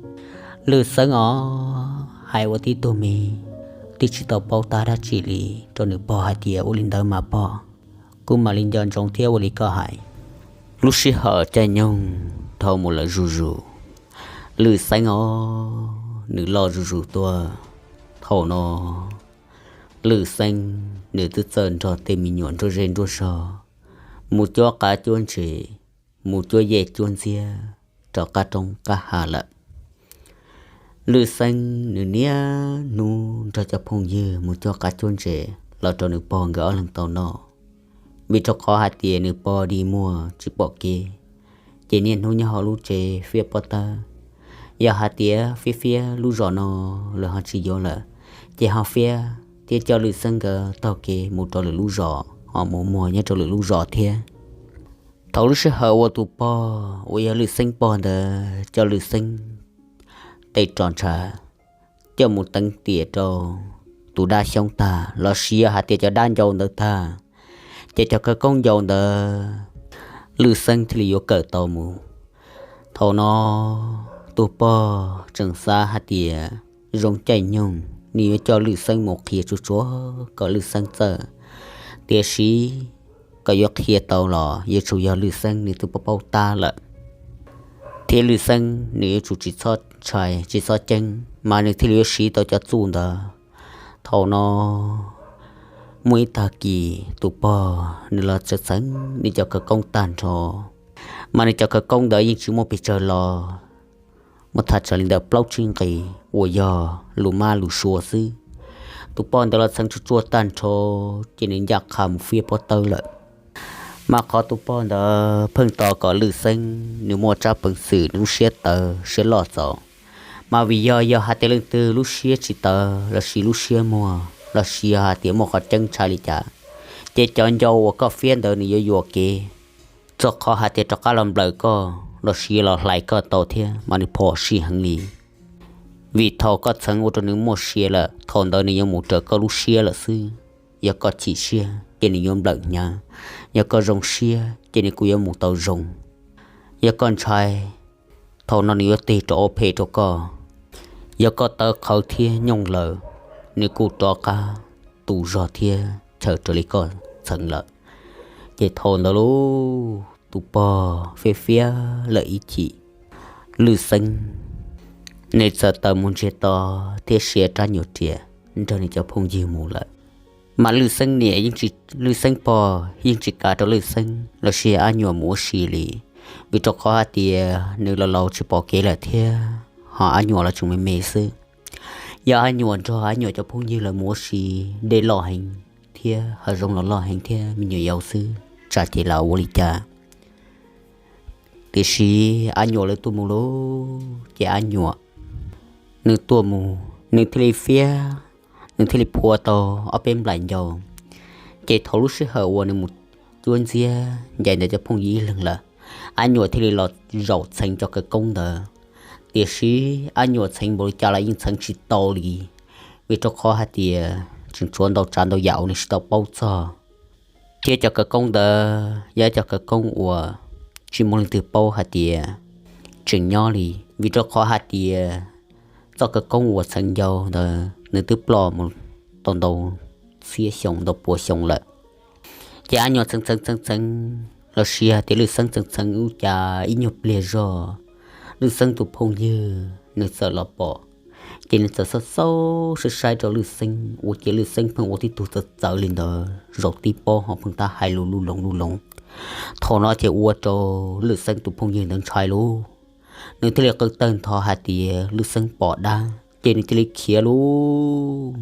Lwj Xeeb os, hais ua tib tug me twb tsis tau paub tab dab tsi li, rau nws pog hais tias, ua li ntawd mas pog, kuv mam li nco ntsoov thiab ua li koj hais. Lub sij hawm caij nyoog dhau mus lawm zuj zus, Lwj Xeeb os, nws loj zuj zus tuaj. Thaum no Lwj Xeeb nws twb txawj nrog tej me nyuam nruab zej nruab zog mus cuab qab cuab ntses, mus cuab yej cuab ntxiab rau qab roob qab hav lawm. Lwj Xeeb nws niaj hnub nrog cov phooj ywg mus cuab qab cuab ntses los rau nws pog nkawd ob leeg tau noj, vim rau qhov hais tias nws pog dig muag tsis pom kev, ces niaj hnub nyob hauv lub tsev fiab pob tawb. Yog hais tias fiab fiab lub zos no lawv ho tsis yuav lawm, ces ho fiab thiab coj Lwj Xeeb nkawd taug kev mus rau lwm lub zos, ho mus muag nyob rau lwm lub zos thiab. Thaum lub sij hawm uas tus pog uas yog Lwj Xeeb pog ntawd coj Lwj Xeeb tej ro ntsha coj mus teev tiam rau tus dab xyoob tag los sis yog hais tias cov dab ncau ntawd tag, ces cov khawv koob ncau ntawd Lwj Xeeb thiaj li yuav kawm tau mus. Thaum no tus pog tseem xav hais tias zoo caij nyoog nws yuav coj Lwj Xeeb mus qhia tsuag tsuag kom Lwj Xeeb txawj, tiam sis kom yuav qhia tau los yuav tsum yog Lwj Xeeb nws twb paub paub tab lawm, thiab Lwj Xeeb nws yuav tsum tsis txhob ntshai tsis txhob ceeb mas nws thiaj li yuav siv tau cov txuj ntawd. Thaum no muaj ib tag kis tus pog nws los txeev txeev nws cov khawv koob tag nrho, mas nws cov khawv koob ntawd yeej tsis muaj pes tsawg los, muaj thaj tsam li ntawm plaub tsib nqis uas yog lus mab lus sua xwb. Tus pog ntawd los txeev tsuag tsuag tag nrho, ces nws ncaj qha mus fiab pob tawb lawm. Mas qhov tus pog ntawd pheej tos kom Lwj Xeeb nws muaj tsab peev xwm nws lub siab tawv siab loj txaus. Mas vim yog, yog hais tias leej twg lub siab tsis tawv los sis lub siab muag los sis yog hais tias muaj qhov ceeb ntshai li cas, ces cov ncau uas koj fiab ntawd nws yuav yuam kev, txog qhov hais tias rov qab los nplawm koj los sis los hlais koj tau thiab mas nws phom sij heev li. Vim thaum koj txeev ua rau nws muaj sia lawm, thaum ntawd nws yuav mus raws koj lub siab lawm xwb. Yog koj chim siab ces nws yuav nplawm hnyav, yog koj zoo siab ces nws kuj yuav mus tau zoo. Yog koj ntshai, thaum no nws yuav tig rov ua phem rau koj. Yog koj tawv qhawv thiab nyooj laws, nws kuj rov qab tu zog thiab chaw raws li koj txeev lawm. Ces thaum ntawd lauj, tus pog fiab fiab lawm ib chim, Lwj Xeeb nws txawm tawm mus ntsiag to thiab siav rab nyuam riam nrog nws cov phooj ywg mus lawm. Mas Lwj Xeeb niam, Lwj Xeeb pog yeej tsis kam rau Lwj Xeeb los sis Ab Nyuam mus ua si li, vim rau qhov hais tias nws los laus tsis pom kev lawm thiab ho Ab Nyuam los tseem me me xwb. Yog Ab Nyuam nrog Ab Nyuam cov phooj ywg lawv mus ua si, dej loj heev thiab hav zoov los loj heev thiab me nyuam yaus xwb, tsam ces lam ua li cas. Tiam sis Ab Nyuam lawv tuaj mus lauj, ces Ab Nyuam nws tuaj mus, nws thiaj li fiab, nws thiaj li phua tau ob peb nplaim ncau. Ces thaum lub sij hawm uas nws mus cuab ntxiab ncaim ntawm cov phooj ywg ib leeg lawm, Ab Nyuam thiaj li los zaum txheev cov khawv koob ntawd. Tiam sis Ab Nyuam txheev npaum li cas los yeej txheev tsis tau li, vim rau qhov hais tias tseem tshuav ntau tsav ntau yam uas nws tsis tau paub txog. Thiab cov khawv koob ntawd yog cov khawv koob uas tsis muaj leej twg paub hais tias tseem nyob li, vim rau qhov hais tias txoj khawv koob uas txheev ncau ntawd nws twb ploj mus tau ntau txhiab xyoo ntau pua xyoo lawm. Ces Ab Nyuam txheev txheev txheev txheev los sis hais tias Lwj Xeeb txheev txheev ua cas ib nyuag pliag zog, Lwj Xeeb tus phooj ywg nws txawm los pom. Ces nws txawm xauj xauj saib saib rau Lwj Xeeb ua ciav Lwj Xeeb pheej ua tib tug txawv txawv li ntawd, zaum tib pob ho pheej tab hais lus luj loos luj loos. Thaum no ces ua rau Lwj Xeeb tus phooj ywg ntawd ntshai lauj, nws thiaj li qw tawg ntho hais tias Lwj Xeeb pom dab ces nws cia li khiav lauj.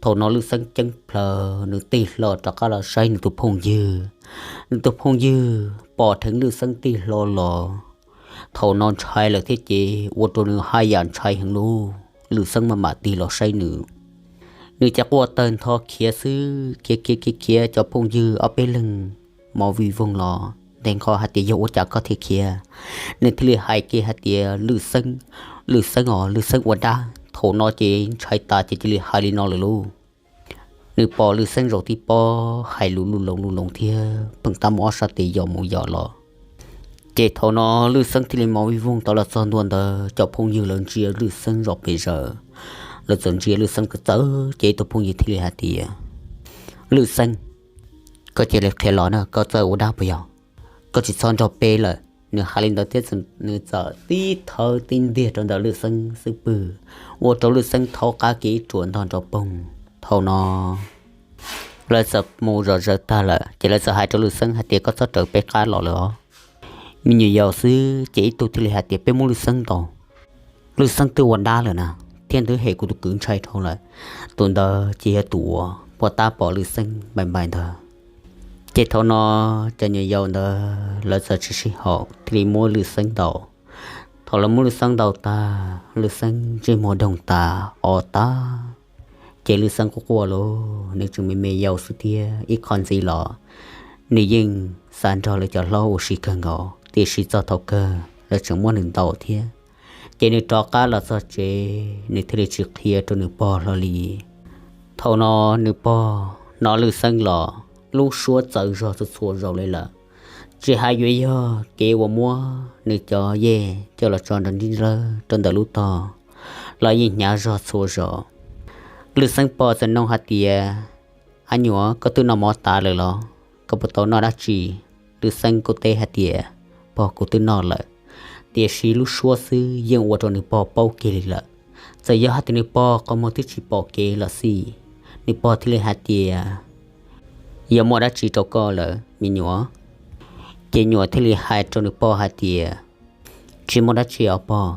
Thaum no Lwj Xeeb ceeb plhaws nws tig hlo rov qab los saib nws tus phooj ywg. Nws tus phooj ywg pom dheev Lwj Xeeb tig hlo los, thaum no ntshai lawm thiab ces ua rau nws haj yam ntshai heev lauj. Lwj Xeeb maj mam tig los saib nws, nws ces quaj tawg ntho khiav xwb, khiav khiav khiav khiav cov phooj ywg ob peb leeg mus vij voog los ntes nqho hais tias yog ua cas koj thiaj khiav. Nws thiaj li hais kiag hais tias Lwj Xeeb, Lwj Xeeb os, Lwj Xeeb ua dab. Thaum no ces ntshai tas ces cia li hais li no lawm lauj. Nws pom Lwj Xeeb zaum tib pob hais lus luj loos luj loos thiab pheej tab mus ob sab tes yos mus yos los. Ces thaum no Lwj Xeeb thiaj li mus vij voog tau los txog ntua ntawd, cov phooj ywg lawv ntsia Lwj Xeeb zaum pes zaws, lawv txawm ntsia Lwj Xeeb txawv txawv ces ib tug phooj ywg thiaj li hais tias, Lwj Xeeb, koj cia li qhia los na, koj txawj ua dab puas yog? Koj tsis txhob nrog peb lawm. Nws hais li ntawd thiab nws txawm tib thawb tib ntiag rau ntawm Lwj Xeeb xub pwg, ua rau Lwj Xeeb thaub qab kiag ib ruam ntog nrov poog. Thaum no lawv txawm mus zom zaws tag lawm ces lawv txawm hais rau Lwj Xeeb hais tias, koj txhob raws peb qab los lawm os. Me nyuam yaus xwb ces ib tug thiaj li hais tias, peb muab Lwj Xeeb ntaus, Lwj Xeeb twb ua dab lawm na, thiab nws twb hem kuv tus kwv ntshai dhau lawm. Tus ntawd ces yog tus uas pom tab pom Lwj Xeeb npaim npaim ntawd. Ces thaum no cov nyuam yaus ntawd lawv txawm tsis sib haum thiaj li muab Lwj Xeeb ntaus. Thaum lawv muab Lwj Xeeb ntaus tag, Lwj Xeeb ntsej muag doog tas o tag, ces Lwj Xeeb quaj quaj lauj, nws tseem me me yaus xwb thiab ib qho ntxiv los nws yeej xav nrog lawv cov hlob ua si kawg nkaus, tiam sis txog thaum kawg lawv tseem muab nws ntaus thiab. Ces nws rov qab los txog tsev, nws thiaj li tsis qhia rau nws pog hlo li. Thaum no nws pog hnov Lwj Xeeb los lub suab txawv zog txhua txhua zaus li lawm, tsis hais yuav yog kev uas muab nws cov yej coj los tso nrov nrib nrawb rau ntawm lub tog los yeej hnyav zog txhua zaus. Lwj Xeeb pog txawm nug hais tias, ab nyuam, koj twb noj mov tas lawm los? Koj puas tau noj dab tsi? Lwj Xeeb kuj teb hais tias, pog, kuv twb noj lawm. Tiam sis lub suab xwb yeej ua rau nws pog paub kiag li lawm. Txawm yog hais tias nws pog qhov muag twb tsis pom kev los xij, nws pog thiaj li hais tias, yog muaj dab tsi rau koj lawm me nyuam? Ces nyuam thiaj li hais rau nws pog hais tias, tsis muaj dab tsi os pog.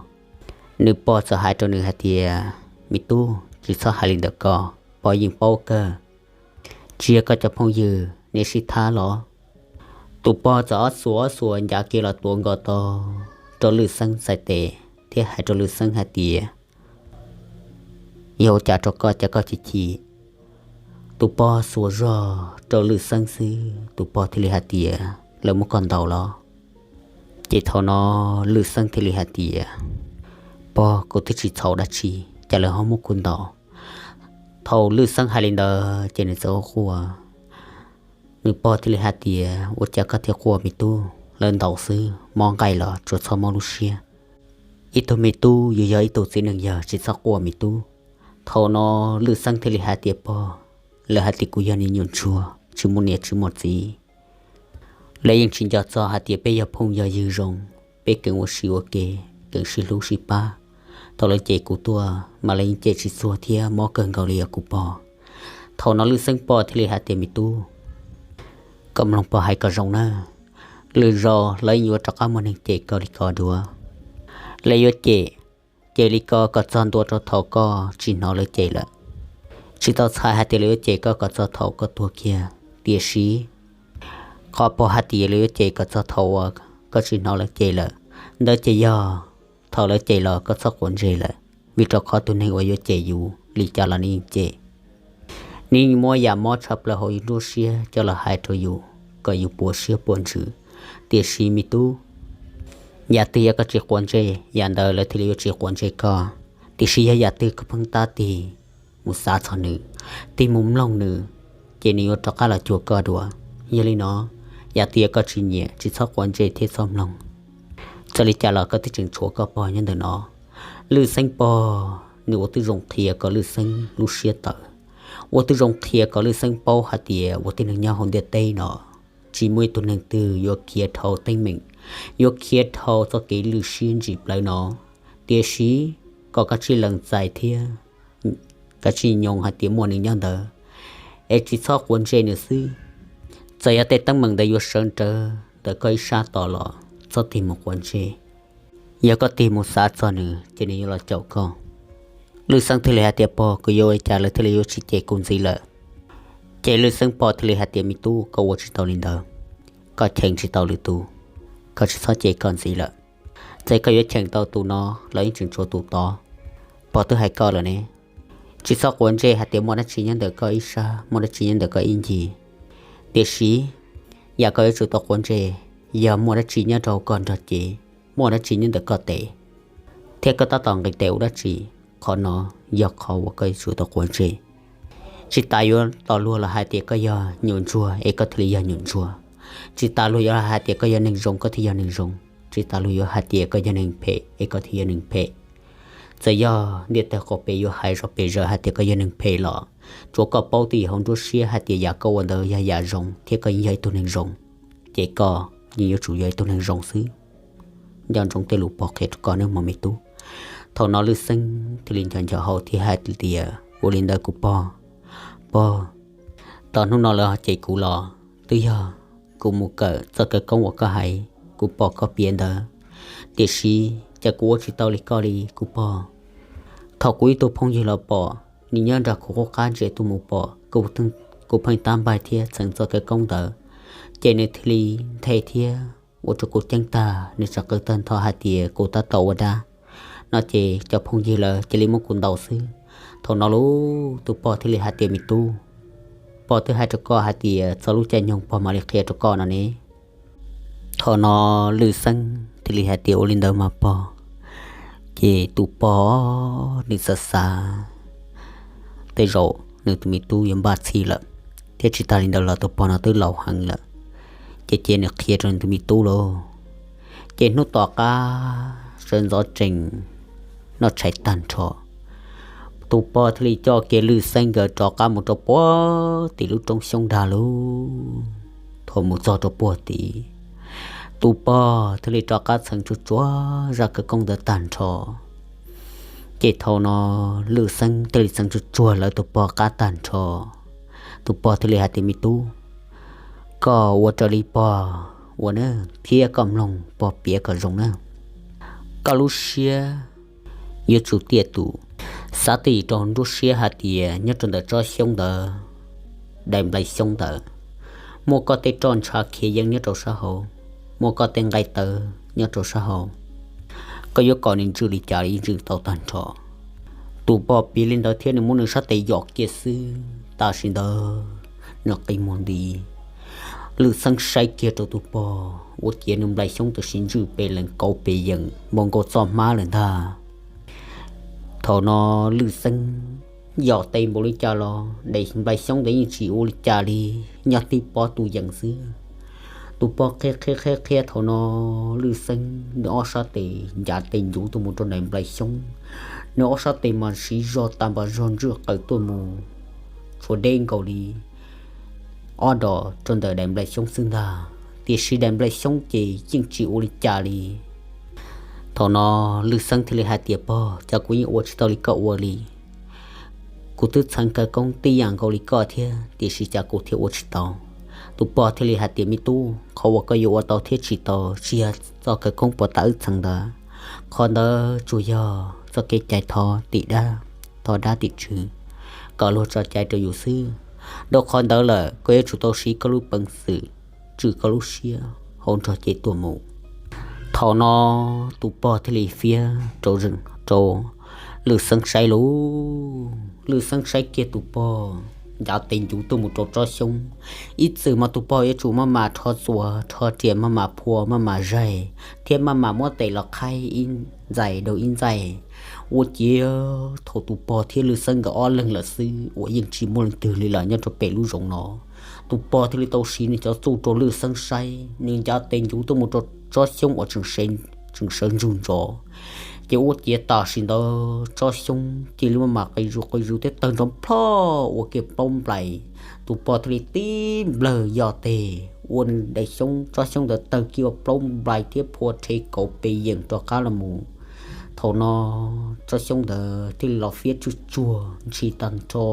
Nws pog txawm hais rau nws hais tias, me tub, tsis txhob hais li ntawm koj, pog yeej paub kawg. Tsis yog koj cov phooj ywg nej sib thab los? Tus pog txawm ob xuas ob xuas ncav kiag los tuav nkaus tau rau Lwj Xeeb txhais tes thiab hais rau Lwj Xeeb hais tias, yog ua cas rau koj cas koj chim chim? Tus pog xuas zog rau Lwj Xeeb xwb, tus pog thiaj li hais tias, lawv muab koj ntaus los? Ces thaum no Lwj Xeeb thiaj li hais tias, pog, kuv twb tsis txhaum dab tsi, cas lawv ho muab kuv ntaus? Thaum Lwj Xeeb hais li ntawd ces nws txawm quaj quaj. Nws pog thiaj li hais tias, ua cas koj thiaj quaj me tub, lawv ntaus xwb, mob nqaij los tsuas txhob mob lub siab. Ib tug me tub yus yog ib tug txiv neej yawg, tsis txhob quaj me tub. Thaum no Lwj Xeeb thiaj li hais tias, pog, lawv hais tias kuv yog niag nyuam ntsuag tsis muaj niam tsis muaj txiv. Lawv yeej tsis nco txog hais tias peb yog phooj yog ywg zoo, peb keev ua si ua ke, keev sib hlub sib pab. Thaum lawv cem kuv tuaj mas lawv yeej cem tsis txuag thiab mob kawg nkaus li os kuv pog. Thaum no Lwj Xeeb pog thiaj li hais tias, me tub, koj mloog pog hais kom zoo na. Lwm zaus lawv yeej yuav rov qab muaj neeg cem koj li ko dua. Lawv yuav cem, cem li ko kom txog ntua rau thaum koj tsis hnov lawv cem lawm. Tsis tau txhais hais tias lawv yuav cem koj kom txog thaum koj tuag kiag, tiam sis qhov pog hais tias lawv yuav cem kom txog thaum uas koj tsis hnov lawv cem lawm, ntawd ces yog thaum lawv cem los koj txhob quav ntsej lawm, vim rau qhov tus neeg uas yuav cem yus li cas los nws yeej cem. Nws muab yam mob tshaj plaws hauv yus nruab siab coj los hais rau yus kom yus puas siab puas ntsws. Tiam sis me tub, yam twg yog koj tsis quav ntsej, yam ntawd lawv thiaj li yuav tsis quav ntsej koj. Tiam sis yog yam twg koj pheej tab tig mus xav txog nws, tig mus mloog nws, ces nws yuav rov qab los cuag koj dua. Yog li no, yam twg yog koj tsis nyiam, tsis txhob quav ntsej thiab txhob mloog. Txawm li cas los koj twb tseem tshuav koj pog nyob ntawm no. Lwj Xeeb pog nws ua tib zoo qhia kom Lwj Xeeb lub siab tawv, ua tib zoo qhia kom Lwj Xeeb paub hais tias ua tib neeg nyob hauv ntiaj teb no tsis muaj ib tug neeg twg yuav khiav dhau teeb meem, yuav khiav dhau txoj kev lwj siab ntsim plawv no. Tiam sis kom koj tsij lees txais thiab koj tsij nyoo hais tias muaj nws nyob ntawd, es tsis txhob quav ntsej nws xwb. Txawm yog tej teeb meem ntawd yuav sawv rawv ntawm koj ib sab tos los txhob tig mus quav ntsej. Yog koj tig mus xav txog nws ces nws yuav los caum koj. Lwj Xeeb thiaj li hais tias, pog, kuv yuav ua li cas lawv thiaj li yuav tsis cem kuv ntxiv lawm? Ces Lwj Xeeb pog thiaj li hais tias, me tub, koj ua tsis tau li ntawd, koj cheem tsis tau lwm tus, koj tsis txhob cem koj ntxiv lawm. Txawm koj yuav cheem tau tus no los yeej tseem tshuav tus tod. Pog twb hais koj lawm ne, tsis txhob quav ntsej hais tias muaj dab tsi nyob ntawm koj ib sab, muaj dab tsi nyob ntawm koj ib ncig. Tiam sis yam koj yuav tsum tau quav ntsej yog muaj dab tsi nyob rau koj nrog cev, muaj dab tsi nyob ntawm koj tes, thiab koj tab tom nqis tes ua dab tsi. Qhov no yog qhov uas koj yuav tsum tau quav ntsej. Tsis tas yuav tau luag los hais tias koj yog nyuam ntsuag es koj thiaj li yog nyuam ntsuag. Tsis tas luag yuav hais tias koj yog neeg zoo koj thiaj yog neeg zoo. Tsis tas luag yuav hais tias koj yog neeg phem es koj thiaj yog neeg phem. Txawm yog ntiaj teb qhov pem yuav hais zom pes zaws hais tias koj yog neeg phem los tsuav koj paub twj ywm hauv nruab siab hais tias yam koj ua ntawd yog yam zoo thiab koj yeej yog ib tug neeg zoo, ces koj yeej yuav tsum yog ib tug neeg zoo xwb. Nco ntsoov tej lus pog qhia rau koj nawb mog me tub. Thaum no Lwj Xeeb thiaj li nco nco hau thiab hais tias, ua li ntawd kuv pog. Pog, tom hnub no lawv ho cem kuv los twb yog kuv mus kawm txoj khawv koob uas koj hais, kuv pom koj piav ntawd. Tiam sis cas kuv ua tsis tau li koj li kuv pog. Thaum kuv ib tug phooj ywg los pom, nws nyob nram kuv qub qab ntsia tuaj mus pom kuv pheej tab npaig thiab txheev txoj khawv koob ntawd, ces nws thiaj li nthe thiab ua rau kuv ceeb tag, nws tseem qw tawg ntho hais tias kuv tab tom ua dab no ces cov phooj ywg lawv cia li muab kuv ntaus xwb. Thaum no lauj, tus pog thiaj li hais tias, me tub, pog twb hais rau koj hais tias txog lub caij nyoog pog mam li qhia rau koj no ne. Thaum no Lwj Xeeb thiaj li hais tias, ua li ntawd mas pog. Ces tus pog nws xav xav, tej zaum nws tus me tub yuav npaj txhij lawm, thiab tsis tas li ntawd los tus pog no twb laus heev lawm, ces cia nws qhia rau nws tus me tub lauj. Ces hnub tom qab sawv ntxov tsees noj tshais tag nrho, tus pog thiaj li coj kiag Lwj Xeeb nkawd rov qab mus rau puag tim lub roob xyoob dag lauj. Thaum mus txog rau puag tim, tus pog thiaj li rov qab txheev tsuag tsuag zaj khawv koob ntawd tag nrho. Ces thaum no Lwj Xeeb thiaj li txheev tsuag tsuag lawv tus pog qab tag nrho. Tus pog thiaj li hais tias, me tub, koj ua raws li pog ua na, thiab koj mloog pog piav kom zoo na. Koj lub siab yuav tsum tiaj tus, xav twj ywm rau nruab siab hais tias nyob rau ntawm tsob xyoob ntawd, daim nplai xyoob ntawd, muaj koj tej roj ntsha khiav yeeb nyob rau sab hauv, muaj koj tej nqaij tawv nyob rau sab hauv. Koj yuav kom nws ntsws li cas los yeej ntsws tau tag nrho. Tus pog piav li ntawd thiab nws muab nws sab tes yom kiag xwb, tam sim ntawd nws qi muag nti. Lwj Xeeb saib kiag rau tus pog ua ciav nws nplai xyoob tam sim ntsws pes lees kauv pes yees npau nkaus txoj hmab lawm ntag. Thaum no Lwj Xeeb yom tes npaum li cas los daim nplai xyoob ntawd yeej tsis ua li cas li, nyob tib pob tu yees xwb. Tus pog qhia qhia qhia qhia, thaum no Lwj Xeeb nws ob sab tes ncav tes ncuv tuaj mus rau daim nplai xyoob, nws ob sab tes mas siv zog tas npas zog ntswj qaws tuaj mus tshuav deb nkaus li ob dos rau ntawm daim nplai xyoob xwb ntag, tiam sis daim nplai xyoob ces yeej tsis ua li cas li. Thaum no Lwj Xeeb thiaj li hais tias, pog, cas kuv yeej ua tsis tau li koj ua li. Kuv twb txheev khawv koob tib yam nkaus li koj thiab, tiam sis cas kuv thiaj ua tsis tau. Tus pog thiaj li hais tias, me tub, qhov uas koj yuav ua tau thiab tsis tau tsis yog txoj khawv koob puas tas wb txheev ntawd, qhov ntawd tsuas yog txoj kev cai thov tim dab, thov dab tim tswv, kom luag tso cai rau yus xwb. Dhau qhov ntawd lawm koj yuav tsum tau siv koj lub peev xwm tswj koj lub siab hauv nrog cev tuaj mus. Thaum no tus pog thiaj li fiab rau zeem rau Lwj Xeeb saib lauj. Lwj Xeeb saib kiag tus pog ncav tes ncuv tuaj mus rau tsob xyoob. Ib txwm mas tus pog yuav tsum maj mam rho txuas rho riam, maj mam phua maj mam zaig, thiab maj mam muab tes los qhaib ib ntxais rau ib ntxais. Ua ciav thaum tus pog thiab Lwj Xeeb nkawd ob leeg lawm xwb uas yeej tsis muaj leej twg li lawm nyob rau pem lub zoov no. Tus pog thiaj li tau siv nws cov txuj rau Lwj Xeeb saib, nws ncav tes ncuv tuaj mus rau tsob xyoob uas tseem sawv ntsug ntsos. Ces ua ciav tam sim ntawd tsob xyoob cia li maj mam qis zus qis zus thiab tawg nrov plhoj ua kiag plaub nplais. Tus pog thiaj li tib nplawg yog tes, ua nws daim xyoob, tsob xyoob ntawd tawg kiag ua plaub nplais thiab phua rhe kauv pes yeem rov qab los mus. Thaum no tsob xyoob ntawd thiaj li los fiab tsuj tsuag ntshis tag nrho,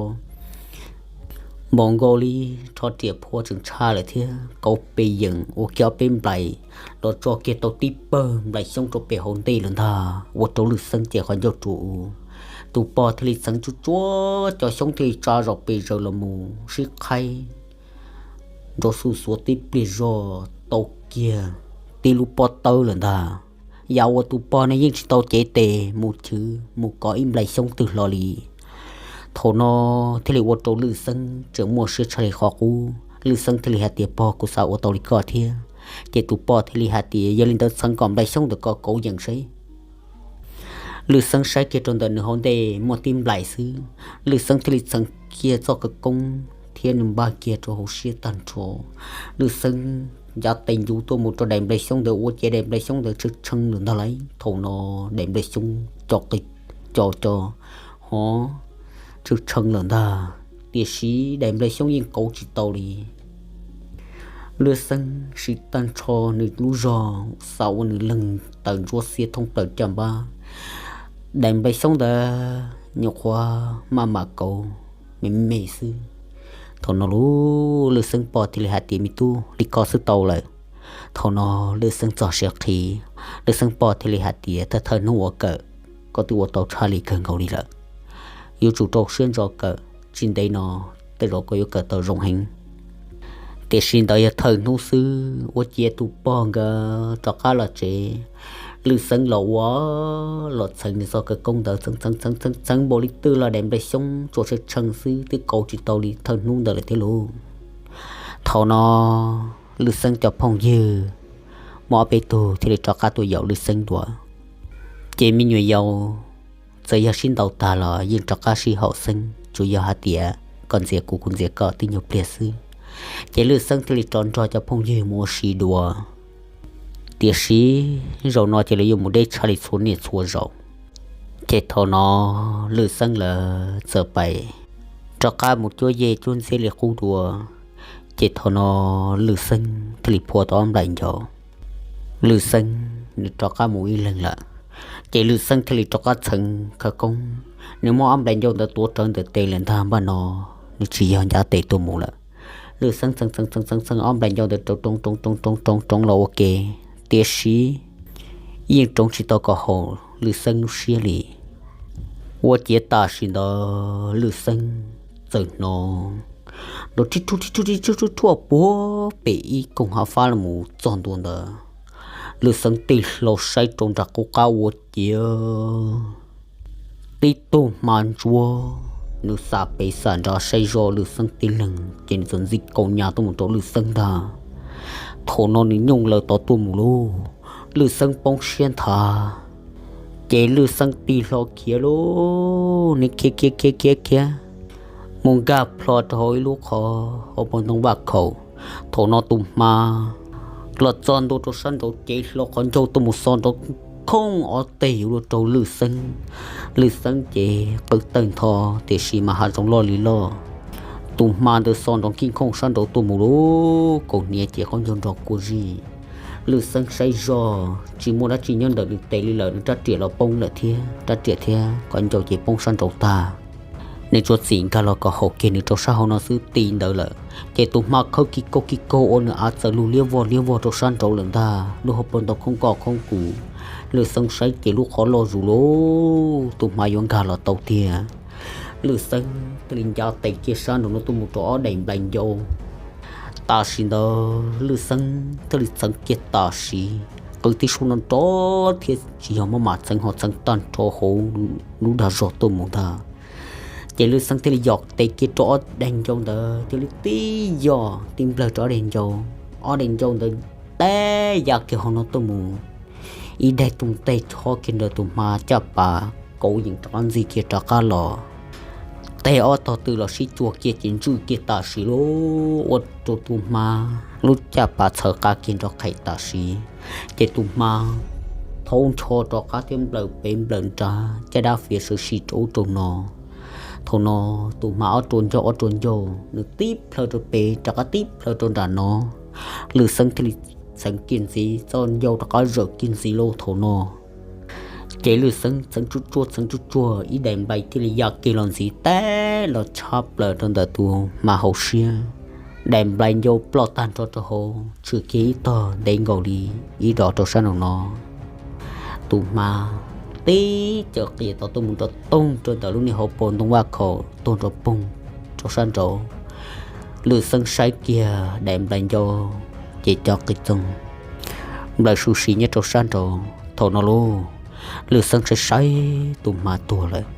npaum nkaus li rho riam phua tseem tshaj lawm thiab kauv pes yeem ua kiag ob peb nplais los tso kiag tau tib pawg nplais xyoob rau pem hauv ntej lawm ntag, ua rau Lwj Xeeb ces qhov ncauj rua u. Tus pog thiaj li txheev tsuj tsuag cov xyoob thiaj li tsa zom pes zaws los mus sib qhaib nrov xuj xuav tib pliag zog tau kiag tib lub pob tawb lawm ntag. Yam uas tus pog ne yeej tsis tau cev tes mus chwv mus kov ib nplais xyoob twg hlo li. Thaum no thiaj li ua rau Lwj Xeeb tseem muaj siab tshaj li qhov qub. Lwj Xeeb thiaj li hais tias, Pog, kuv xav ua tau li koj thiab. Ces tus pog thiaj li hais tias, Yog li ntawd txheev kom nplais xyoob ntawm ko kauv yeem seb. Lwj Xeeb saib kiag rau ntawm nws hauv ntej muaj tib nplais xwb, Lwj Xeeb thiaj li txheev kiag txoj khawv koob thiab nws npaj kiag rau hauv siab tag nrho. Lwj Xeeb ncav tes ncuv tuaj mus rau daim nplais xyoob ntawd ua ciav daim nplais xyoob ntawd tshee tshee lawm ntag lauj. Thaum no daim nplais xyoob co co hov tshee tshee lawm ntag, tiam sis daim nplais xyoob yeej kauv tsis tau li. Lwj Xeeb siv tag nrho nws lub zog xav ua nws leeg taws ntsuab xiab thoob plaws caj npab, daim nplais xyoob ntawd nyuam qhuav maj mam kauv me me xwb. Thaum no lub Lwj Xeeb pog thiaj li hais tias, Me tub, li ko xwb tau lawm. Thaum no Lwj Xeeb txog siav qhi, Lwj Xeeb pog thiaj li hais tias, Thawj thawj hnub ua kawm, koj twb ua tau tshaj li kawg nkaus li lawm. Yuav tsum rau siab ntso kawm, tsis ntev no tej zaum koj yuav kawm tau zoo heev. Tiam sis ntawd yog thawj hnub xwb, ua ciav tus pog nkawd rov qab los tsev, Lwj Xeeb los ua los txheev nws txoj khawv koob ntawd txheev txheev txheev txheev npaum li twg los daim nplais xyoob tsuas tshee tshee xwb, twb kauv tsis tau li thawj hnub ntawd lawm thiab lauj. Thaum no Lwj Xeeb cov phooj ywg muaj ob peb tug thiaj li rov qab tuaj yaum Lwj Xeeb dua. Ces me nyuam yaus txawm yog sib ntaus tag los yeej rov qab sib haum xeeb, tsuas yog hais tias koj ntxias kuv kuv ntxias koj tib nyuag pliag xwb. Ces Lwj Xeeb thiaj li rov nrog cov phooj ywg mus ua si dua. Tiam sis zaum no ces lawv yuav mus deb tshaj li txhua niaj txhua zaus. Ces thaum no Lwj Xeeb lawv txawm pais rov qab mus cuab yej cuab ntxhiab li qub dua. Ces thaum no Lwj Xeeb thiaj li phua tau ob nplaim ncau. Lwj Xeeb nws rov qab mus ib leeg lawm. Ces Lwj Xeeb thiaj li rov qab txheev khawv koob, nws muab ob nplaim ncau ntawd tuav rawv ntawm tes lawm ntag, npaj no nws tsis yog ncav tes tuaj mus lawm. Lwj Xeeb txheev txheev txheev txheev ob nplaim ncau ntawd roov roov roov roov roov roov los ua ke, tiam sis yeej roov tsis tau kom haum Lwj Xeeb lub siab li. Ua ciav tam sim ntawd Lwj Xeeb txawm hnov nrov rib rub rib rub rib rub rub rub puag pem ib koog hav fab los mus txog ntua ntawd. Lwj Xeeb tig hlo saib rau nram qub qab ua ciav tib tug hma ntsuab, nws xam pem xam nrad saib zoj Lwj Xeeb tib leeg, ces nws txawm ntxi kaus nyas tuaj mus rau Lwj Xeeb ntag. Thaum no nws nyooj laws tod tuaj mus lauj, Lwj Xeeb poob siab nthav, ces Lwj Xeeb tig hlo khiav lauj, nws khiav khiav khiav khiav khiav mus nkag plho rau hauv ib lub qhov hauv paus ntoo vaj khaum. Thaum no tus hma los txog ntua rau sab nraud, cev hlo qhov ncauj tuaj mus xo nrov khooj ob teg yuav luag rau Lwj Xeeb. Lwj Xeeb ces qw tawg ntho, tiam sis mas hav zoov loj li loj, tus hma ntawd xo nrov nkij nkhooj sab nraud tuaj mus lauj, kaus hniav ces qaub ncaug nrog kua zij. Lwj Xeeb saib zoj tsis muaj dab tsi nyob ntawm nws tes li lawm, nws rab riam los poob lawm thiab, rab riam thiab qhov ncauj ces poob sab nraud tag. Nws tsuas txim nkag los kom haum kiag nws rau sab hauv no xwb, ti ntawd lawm. Ces tus hma khawb ki kaug ki kaug ua nws av txawm lug liab vog liab vog rau sab nraud lawm ntag, lub hauv paus ntoo khoob koj khoob kuv. Lwj Xeeb saib ces lub qhov loj zus lauj, tus hma yuav nkag los tau tiag. Lwj Xeeb thiaj li ncav tes kiag sab nraud no tuaj mus rau ob daim nplais ncau. Tam sim ntawd Lwj Xeeb thiaj li txheev kiag tam sim, qw tib suab nrov nrov thiab tsis yog maj mam txheev ho txheev tag nrho hauv lub dag zog tuaj mus ntag. Ces Lwj Xeeb thiaj li yos tes kiag rau ob daim ncau ntawd thiaj li tib yos tib nplawg rau ob daim ncau. Ob daim ncau ntawd teb ya kiag hauv no tuaj mus ib daim tooj teg chob kiag ntawm tus hma caj pas kauv yeem rov qab ntxig kiag rov qab los. Teg ob tog twg los sib cuag kiag ces ntswj kiag tam sim lub ua rau tus hma lub caj pas txhawv qa kiag nrov qhev tam sim. Ces tus hma thaub ncho rov qab thiab nplawm pem nplawm nrad caj dab fiav sawv si rau ub rau no. Thaum no tus hma ob rua ncauj ob rua ncauj nws tib plhaw rau pem rov qab tib plhaw rau nram no. Lwj Xeeb thiaj li txheev kiag ntxiv txoj ncauj rov qab zawm kiag ntxiv lauj. Thaum no ces Lwj Xeeb txheev tsuj tsuag txheev tsuj tsuag ib daim nplais thiaj li ya kiag los ntxiv teb los tshab plaws rau ntawm tus hma hauv siab. Daim nplais ncau ploj tag nrho rau hauv tshwm kiag ib tog ntev nkaus li ib dos rau sab nraum no. Tus hma tib cawm qias tau tuaj mus rau toog rau ntawm lub niag hauv paus ntoo vaj khaum tuag nrov poog rau sab nraud. Lwj Xeeb saib kiag daim nplais ncau ces cov qis txoog nplawm su sis nyob rau sab nraud. Thaum no lauj, Lwj Xeeb saib saib tus hma tuag lawm,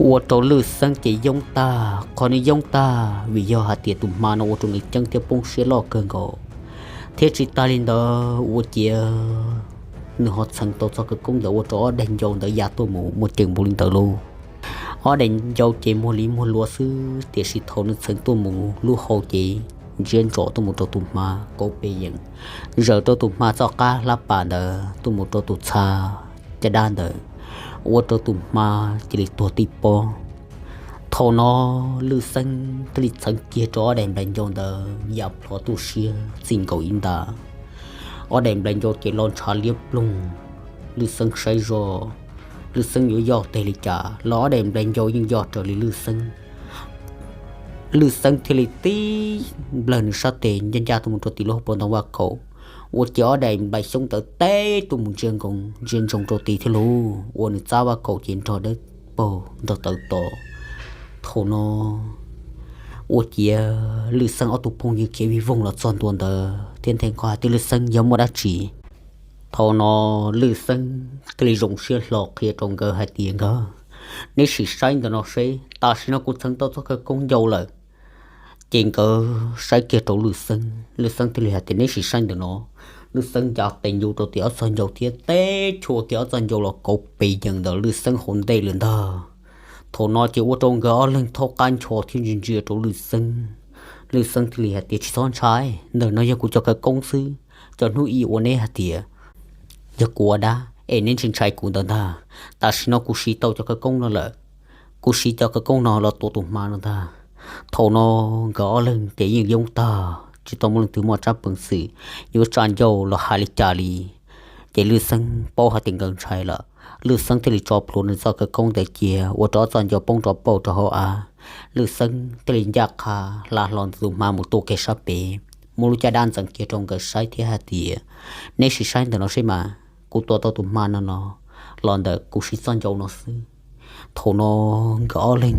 ua rau Lwj Xeeb ces yoob tag. Qhov nws yoob tag vim yog hais tias tus hma no ua rau nws ceeb thiab poob siab loj kawg nkaus, thiab tsis tas li ntawd ua ciav nws ho txheev tau txoj khawv koob ntawd ua rau ob daim ncau ntawd ya tuaj mus muaj ceem npaum li ntawd lauj. Ob daim ncau ces muag li muag luav xwb, tiam sis thaum nws txheev tuaj mus lub hau ces ntsia ntsoov tuaj mus rau tus hma kauv pes yeem, zaws rau tus hma txoj qab hlab pas ntawd tuaj mus rau tus txha caj dab ntawd, ua rau tus hma cia li tuag tib pob. Thaum no Lwj Xeeb thiaj li txheev kiag rau ob daim nplais ncau ntawd ya plhov tuj siab txij nkaus ib nta. Ob daim nplais ncau ces los ntshav liab ploog. Lwj Xeeb saib zoj, Lwj Xeeb yuav yoj teg li cas los ob daim nplais ncau yeej yoj raws li Lwj Xeeb. Lwj Xeeb thiaj li tib nplawg nws sab tes ncaj ncaj tuaj mus rau tim lub hauv paus ntoo vaj khaum, ua ciav ob daim nplais xyoob ntawd teb tuaj mus ntsia nkoos ntsia ntsoov rau tid thiab lauj, ua nws txab vaj khaum ces nrog dawb paug nrog tawv to. Thaum no ua ciav Lwj Xeeb ob tug phooj ywg khiav vij voog los txog ntua ntawd thiab nthe nqho hais tias Lwj Xeeb yog muaj dab tsi. Thaum no Lwj Xeeb thiaj li zoo siab hlo qhia rau nkawd hais tias nkawd, neb sim saib ntawm no seb tam sim no kuv txheev tau txoj khawv koob ncau lawm. Ces nkawd saib kiag rau Lwj Xeeb, Lwj Xeeb thiaj li hais tias neb sim saib ntawm no. Lwj Xeeb ncav tes ncu rau tim ob txog ncau thiab teb chua kiag ob txog ncau los kauv pes yeem ntawm Lwj Xeeb hauv ntej lawm ntag. Thaum no ces ua rau nkawd ob leeg thaub qab ncho thiab ntsia ntsia rau Lwj Xeeb. Lwj Xeeb thiaj li hais tias tsis txhob ntshai, ntawm no yog kuv cov khawv koob xwb. Cov hnub i uas neb hais tias yog kuv ua dab es neb ntshai ntshai kuv ntawd ntag, tam sim no kuv siv tau cov khawv koob no lawm. Kuv siv cov khawv koob no los tua tus hma no ntag. Thaum no nkawd ob leeg ces yeej yoob tag tsis tau muaj leej twg muaj tsab peev xwm yuav tsa ncauj los hais li cas li. Ces Lwj Xeeb paub hais tias nkawd ntshai lawm, Lwj Xeeb thiaj li tso plhuav nws txoj khawv koob ntawd cia ua rau ob txoj ncau poob rov pauj rau hauv av. Lwj Xeeb thiaj li ncaj qha hla hlo ntawm tus hma mus tua kiag sab pem, muab lub caj dab ntxeev kiag rau nkawd saib thiab hais tias neb sim saib ntawm no seb mas, kuv tua tau tus hma no no los ntawm kuv siv txoj ncau no xwb. Thaum no nkawd ob leeg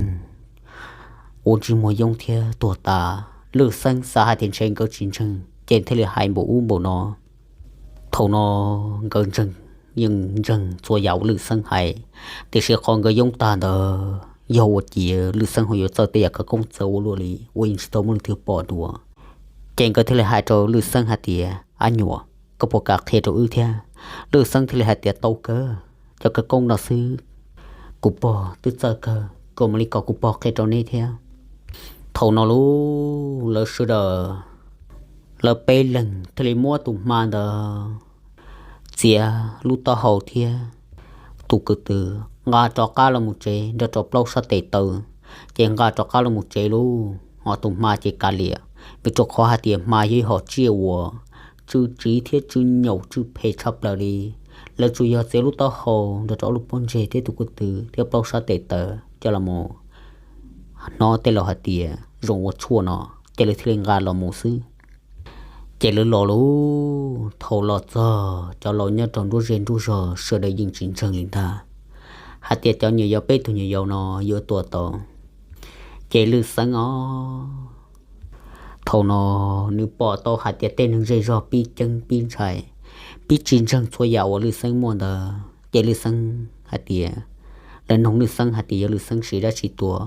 ua ntsej muag yoob thiab tuag tas. Lwj Xeeb xav hais tias ntshe nkawd tsis ntseeg ces thiaj li hais npaum ub npaum no. Thaum no nkawd ntseeg, yeej ntseeg txhua yam uas Lwj Xeeb hais, tiam sis qhov nkawd yoob tag ntawd yog ua ciav Lwj Xeeb ho yuav txawj tej yam khawv koob txawv ua luaj li uas yeej tsis tau muaj leej twg pom dua. Ces nkawd thiaj li hais rau Lwj Xeeb hais tias ab nyuam, koj puas kam qhia rau wb thiab? Lwj Xeeb thiaj li hais tias tau kawg, cov khawv koob no xwb kuv pog twb txawj kawg, koj mam li kom kuv pog qhia rau neb thiab. Thaum no lub lawv sawv daws, lawv peb leeg thiaj li muab tus hma ntawd txiav lub taub hau thiab tus kwv tw nqa rov qab los mus tsev nrog rau plaub sab tes taw, ces nqa rov qab los mus tsev lauj. Ho tus hma ces kav liam, vim rau qhov hais tias hma yog ib hom tsiaj uas tsw tsiv thiab tsw nyaum tsw phem tshaj plaws li. Lawv tsuas yog txiav lub taub hau nrog rau ob lub pob ntseg thiab tus kwv tw thiab plaub sab tes taw coj los mus hnov tej laus hais tias zoo ua tshuaj no, ces lawv thiaj li nqa los mus xwb. Ces lawv los lauj, thaum los txog cov laus nyob rau nruab zej nruab zog sawv daws yeej tsis ntseeg li ntag, hais tias cov nyuam yaus peb tug nyuam yaus no yuav tua tau. Ces Lwj Xeeb os, thaum no nws pom tau hais tias tej neeg zej zog pib ceeb pib ntshai, pib tsis ntseeg txhua yam uas Lwj Xeeb muaj ntawd. Ces Lwj Xeeb hais tias, lawv noog Lwj Xeeb hais tias yog Lwj Xeeb siv dab tsi tua.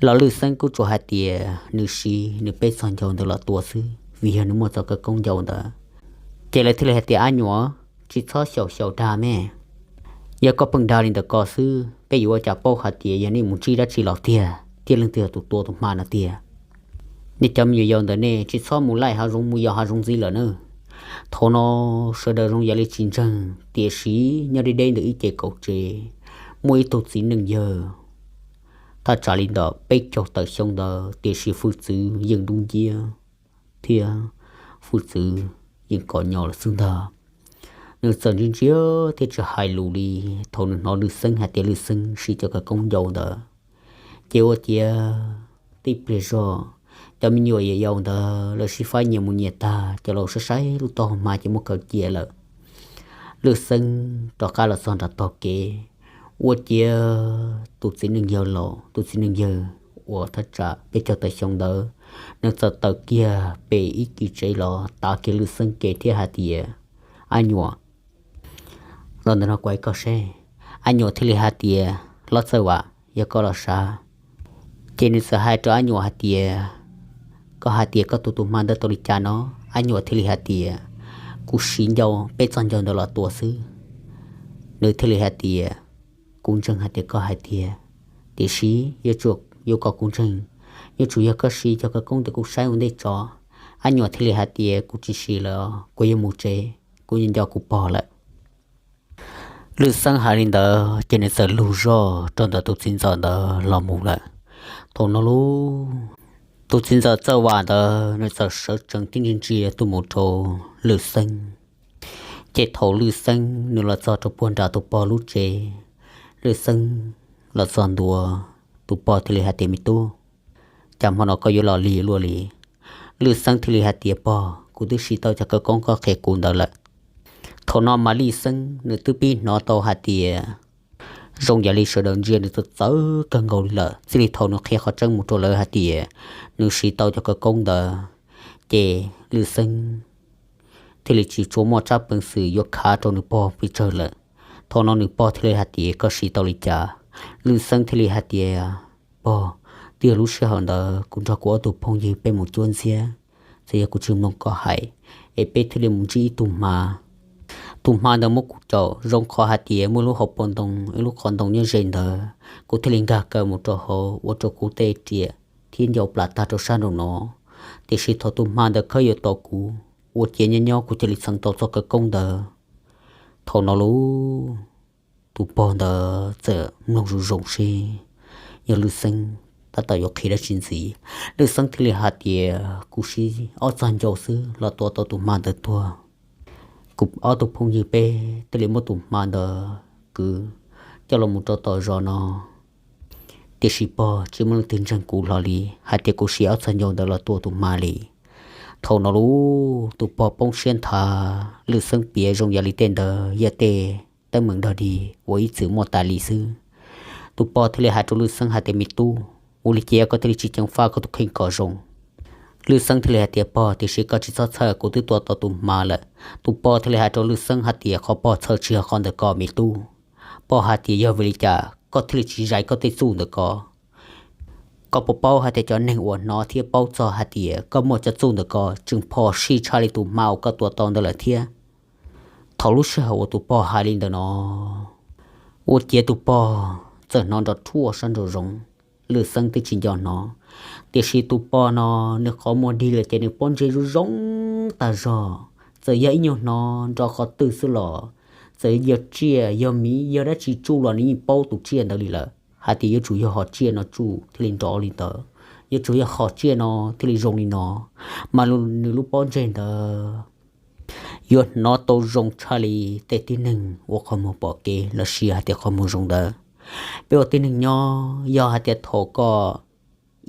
Los Lwj Xeeb kuj tsuas hais tias nws siv nws peb txog ncau ntawd los tua xwb, vim yog nws muaj txoj khawv koob ncau ntawd. Ces lawv thiaj li hais tias, Ab Nyuam, tsis txhob xyaum xyaum dag me, yog koj pheej dag li ntawm ko xwb, peb yuav ua cas paub hais tias yog nej mus ntsib dab tsi los tiag, thiab leej twg yog tus tua tus hma no tiag. Nej cov me nyuam yaus ntawm nej tsis txhob mus laij hav zoov mus yos hav zoov ntxiv lawm na. Thaum no sawv daws zoo yam li tsis ntseeg, tiam sis nyob deb deb ntawm ib ce kaum tsev, muaj ib tug txiv neej yawg thaj tsam li ntawm peb caug tawm xyoo ntawd, tiam sis hwj txwv yeej dub nciab thiab hwj txwv yeej kom nyo lawm xwb ntag. Nws txawm ntsia ntsia thiab tsis hais lus li. Thaum nws hnov Lwj Xeeb hais tias Lwj Xeeb siv cov khawv koob ncau ntawd, ces ua ciav tib pliag zog, cov me nyuam yaus ntawd lawv sib faib nyias mus nyias tag, cov laus saib saib lub taub hau hma ces muab kaw cia lawm. Lwj Xeeb rov qab los txog nram tog kev, ua ciav tus txiv neej yawg laus, tus txiv neej yawg uas thaj tsam peb caug tawm xyoo ntawd, nws txawm tawm kiag pem ib kis tsev los tav kiag Lwj Xeeb kev thiab hais tias, Ab Nyuam, los ntawm no kuv hais koj seb. Ab Nyuam thiaj li hais tias, Hlob Txawj Vam, yog koj los sav. Ces nws txawm hais rau Ab Nyuam hais tias, Koj hais tias koj tua tus hma ntawd tau li cas no? Ab Nyuam thiaj li hais tias, Kuv siv ncau peb txog ncau ntawd los tua xwb. Nws thiaj li hais tias, Kuv ntseeg hais tias koj hais tiag, tiam sis yuav tsum yuav kom kuv ntseeg, yuav tsum yog koj siv cov khawv koob ntawd kuv saib ua ntej tso. Ab Nyuam thiaj li hais tias, Kuv tsis siv lawm, kuv yuav mus tsev, kuv nco nco kuv pog lawm. Lwj Xeeb hais li ntawd ces nws txawm lug zog rau ntawm tus txiv ntxawm ntawd los mus lawm. Thaum no lauj, tus txiv ntxawm Txawj Vam ntawd nws txawm sawv tsees tib ntsia ntsia tuaj mus rau Lwj Xeeb. Ces thaum Lwj Xeeb nws los txog rau puag nram tus pog lub tsev, Lwj Xeeb los txog ntua, tus pog thiaj li hais tias, Me tub, cas hmo no koj yuav los lig luaj li? Lwj Xeeb thiaj li hais tias, Pog, kuv twb siv tau cov khawv koob koj qhia kuv ntawd lawm. Thaum no mas Lwj Xeeb nws twb pib hnov tau hais tias zoo yam li sawv daws ntsia nws txawv txawv kawg nkaus li lawm. Txij li thaum nws qhia qhov tseeb mus rau lawv hais tias nws siv tau cov khawv koob ntawd, ces Lwj Xeeb thiaj li tsis tshua muaj tsab peev xwm yuav khav rau nws pog pes tsawg lawm. Thaum no nws pog thiaj li hais tias, Koj siv tau li cas? Lwj Xeeb thiaj li hais tias, Pog, twb yog lub sij hawm ntawd kuv nrog kuv ob tug phooj ywg peb mus cuab ntxiab, txawm yog kuv tsis mloog koj hais, es peb thiaj li mus ntsib ib tug hma. Tus hma ntawd muab kuv caum zoo qhov hais tias muaj lub hauv paus ntoo, ib lub qhov ntoo nyob ze ntawd, kuv thiaj li nkag kaw mus rau hauv ua rau kuv tej riam thiab ncau plam tag rau sab nraum no. Tiam sis thaum tus hma ntawd khawb yuav tos kuv, ua ciav nyob nyob kuv thiaj li txheev tau txoj khawv koob ntawd. Thaum no lauj, tus pog ntawd txawm mloog zoo zoo seb yog Lwj Xeeb tab tom yuav qhia dab tsi ntxiv. Lwj Xeeb thiaj li hais tias, Kuv siv ob txog ncau xwb los tua tau tus hma ntawd tuag. Kuv ob tug phooj ywg peb thiaj li muab tus hma ntawd kwv coj los mus rau tom zos no. Tiam sis pog, tsis muaj leej twg ntseeg kuv hlo li hais tias kuv siv ob txog ncau ntawd los tua tus hma li. Thaum no lauj, tus pog poob siab nthav. Lwj Xeeb piav zoo yam li tej ntawd yog tej teeb meem dog dig uas ib txwm muaj tas li xwb. Tus pog thiaj li hais rau Lwj Xeeb hais tias, Me tub, ua li cas koj thiaj li tsis ceev faj koj tus kheej kom zoo? Lwj Xeeb thiaj li hais tias, Pog, tiam sis koj tsis txhob txhawj, kuv twb tua tau tus hma lawm. Tus pog thiaj li hais rau Lwj Xeeb hais tias, Qhov pog txhawj tsis yog qhov ntawm ko, me tub. Pog hais tias, Yog vim li cas koj thiaj li tsis zais koj tej txuj ntawm ko? Koj puas paub hais tias cov neeg uas hnov thiab paub txog hais tias koj muaj cov txuj ntawm ko tseem phom sij tshaj li tus hma uas koj tua tau ntawd lawm thiab? Thaum lub sij hawm uas tus pog hais li ntawd no, ua ciav tus pog txawm hnov nrov ruaj sab nraum zoov. Lwj Xeeb twb tsis nco hnov, tiam sis tus pog no nws qhov muag dig lawm ces nws pob ntseg zoo zoo tag zog. Txawm yog ib nyuag hnov nrov qhov twg xwb los, txawm yog tsiaj yog miv yog dab tsi tsuj los nws yeej paub tus tsiaj ntawd li lawm, hais tias yuav tsum yog hom tsiaj no tsuj thiaj li nrov li ntawd, yuav tsum yog hom tsiaj no thiaj li zoo li no. Mas nws lub pob ntseg ntawd yuav hnov tau zoo tshaj li tej tib neeg ua qhov muag pom kev los sis hais tias qhov muag zoo ntawd. Peb ua tib neeg nyob, yog hais tias thaum koj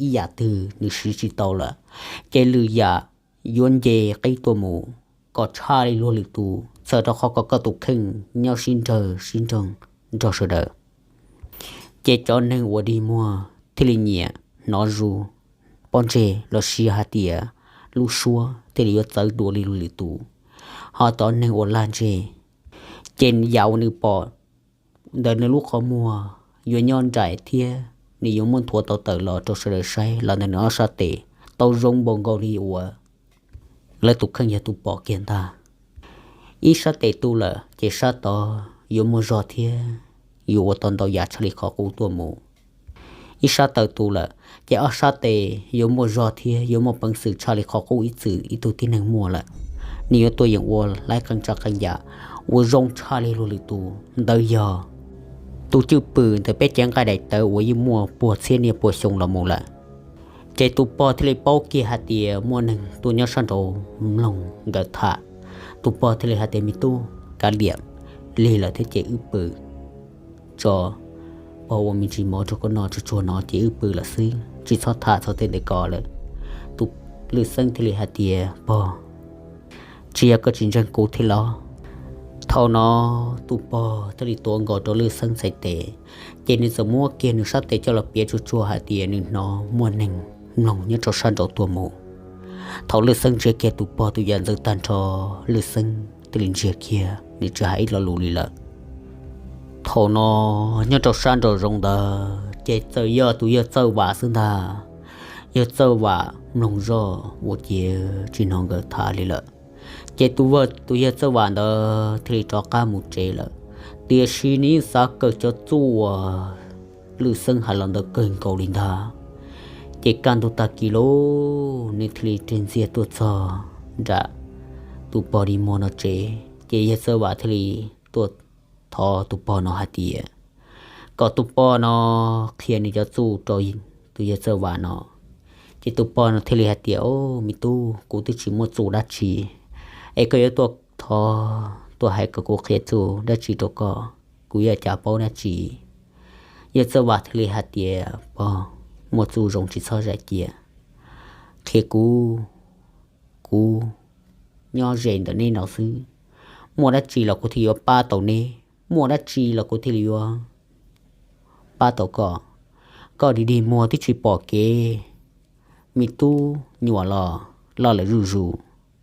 ib yam twg nws siv tsis tau lawm, ces lwm yam yuav nce qib tuaj mus kom tshaj li luag lwm tus, txhawm rau qhov kom koj tus kheej nyob sib nrawg sib nroog nrog sawv daws. Ces cov neeg uas dig muag thiaj li nyiam hnov zus pob ntseg los sis hais tias lub suab thiaj li yuav txawv dua li luag lwm tus. Ho cov neeg uas lag ntseg, ces yam uas nws pom ntawm nws lub qhov muag yuav nyob nraim thiab nws yuav muab nthuav tau tawm los rau sawv daws saib los ntawm nws ob sab tes tau zoo npaum nkaus li uas lawv tus kheej yog tus pom kiag ntag. Ib sab tes tu lawm ces sab tod yuav muaj zog thiab yuav ua tau ntau yam tshaj li qhov qub tuaj mus. Ib sab taw tu lawm ces ob sab tes yuav muaj zog thiab yuav muaj peev xwm tshaj li qhov qub ib txwm ib tug tib neeg muaj lawm. Nws yuav tuaj yeem ua laib qee tsav qee yam uas zoo tshaj li luag lwm tus. Ntawd yog tus cwj pwm ntawm peb cev nqaij daim tawv uas yeej muaj puag txhiab niaj puag xyoo los mus lawm. Ces tus pog thiaj li paub kiag hais tias muaj neeg tuaj nyob sab nraud mloog nkawd tham. Tus pog thiaj li hais tias, me tub, kav liam, lig lawm thiab ces wb pw tso. Pog ua me ntsis mov rau koj noj tsuag tsuag no ces wb pw lawm xwb, tsis txhob tham txog tej ntawd ko lawm. Tus Lwj Xeeb thiaj li hais tias, pog, tsis yog koj tsis ntseeg kuv thiab los? Thaum no tus pog thiaj li tuav nkaus rau Lwj Xeeb txhais tes, ces nws txawm muab kiag nws sab tes coj los piav tsuag tsuag hais tias nws hnov muaj neeg mloog nyob rau sab nraud tuaj mus. Thaum Lwj Xeeb ntsiag kiag tus pog tus yam ntxwv tag nrho, Lwj Xeeb thiaj li ntsiag kiag, nws tsis hais ib lo lus li lawm. Thaum no nyob rau sab nraum zoov ntawd ces txawm yog tus yawg Txawj Vam xwb ntag. Yawg Txawj Vam mloog zoj ua ciav tsis hnov nkawd tham li lawm. Ces tus, tus yawg Txawj Vam ntawd thiaj li rov qab mus tsev lawm. Tiam sis nws yeej xav kawm cov txuj uas Lwj Xeeb hais los ntawd kawg nkaus li ntag. Ces kaj ntug tag kis lauj, nws thiaj li rig ntxiag tuaj txog nram tus pog di muag no tsev, ces yawg Txawj Vam thiaj li tuaj thov tus pog no hais tias kom tus pog no qhia nws cov txuj rau tus yawg Txawj Vam no. Ces tus pog no thiaj li hais tias, o, me tub, kuv twb tsis muaj txuj dab tsi, es koj yuav tuaj thov, tuaj hais kom kuv qhia txuj dab tsi rau koj, kuv yuav cas paub dab tsi. Yawg Txawj Vam thiaj li hais tias, pog, muaj txuj zoo tsis txhob zais cia, qhia kuv, kuv nyob ze ntawm neb no xwb, muaj dab tsi los kuv thiaj yuav pab tau neb, muaj dab tsi los kuv thiaj li yuav pab tau koj. Koj dig dig muag twb tsis pom kev, me tub nyuam los loj lawm zuj zus,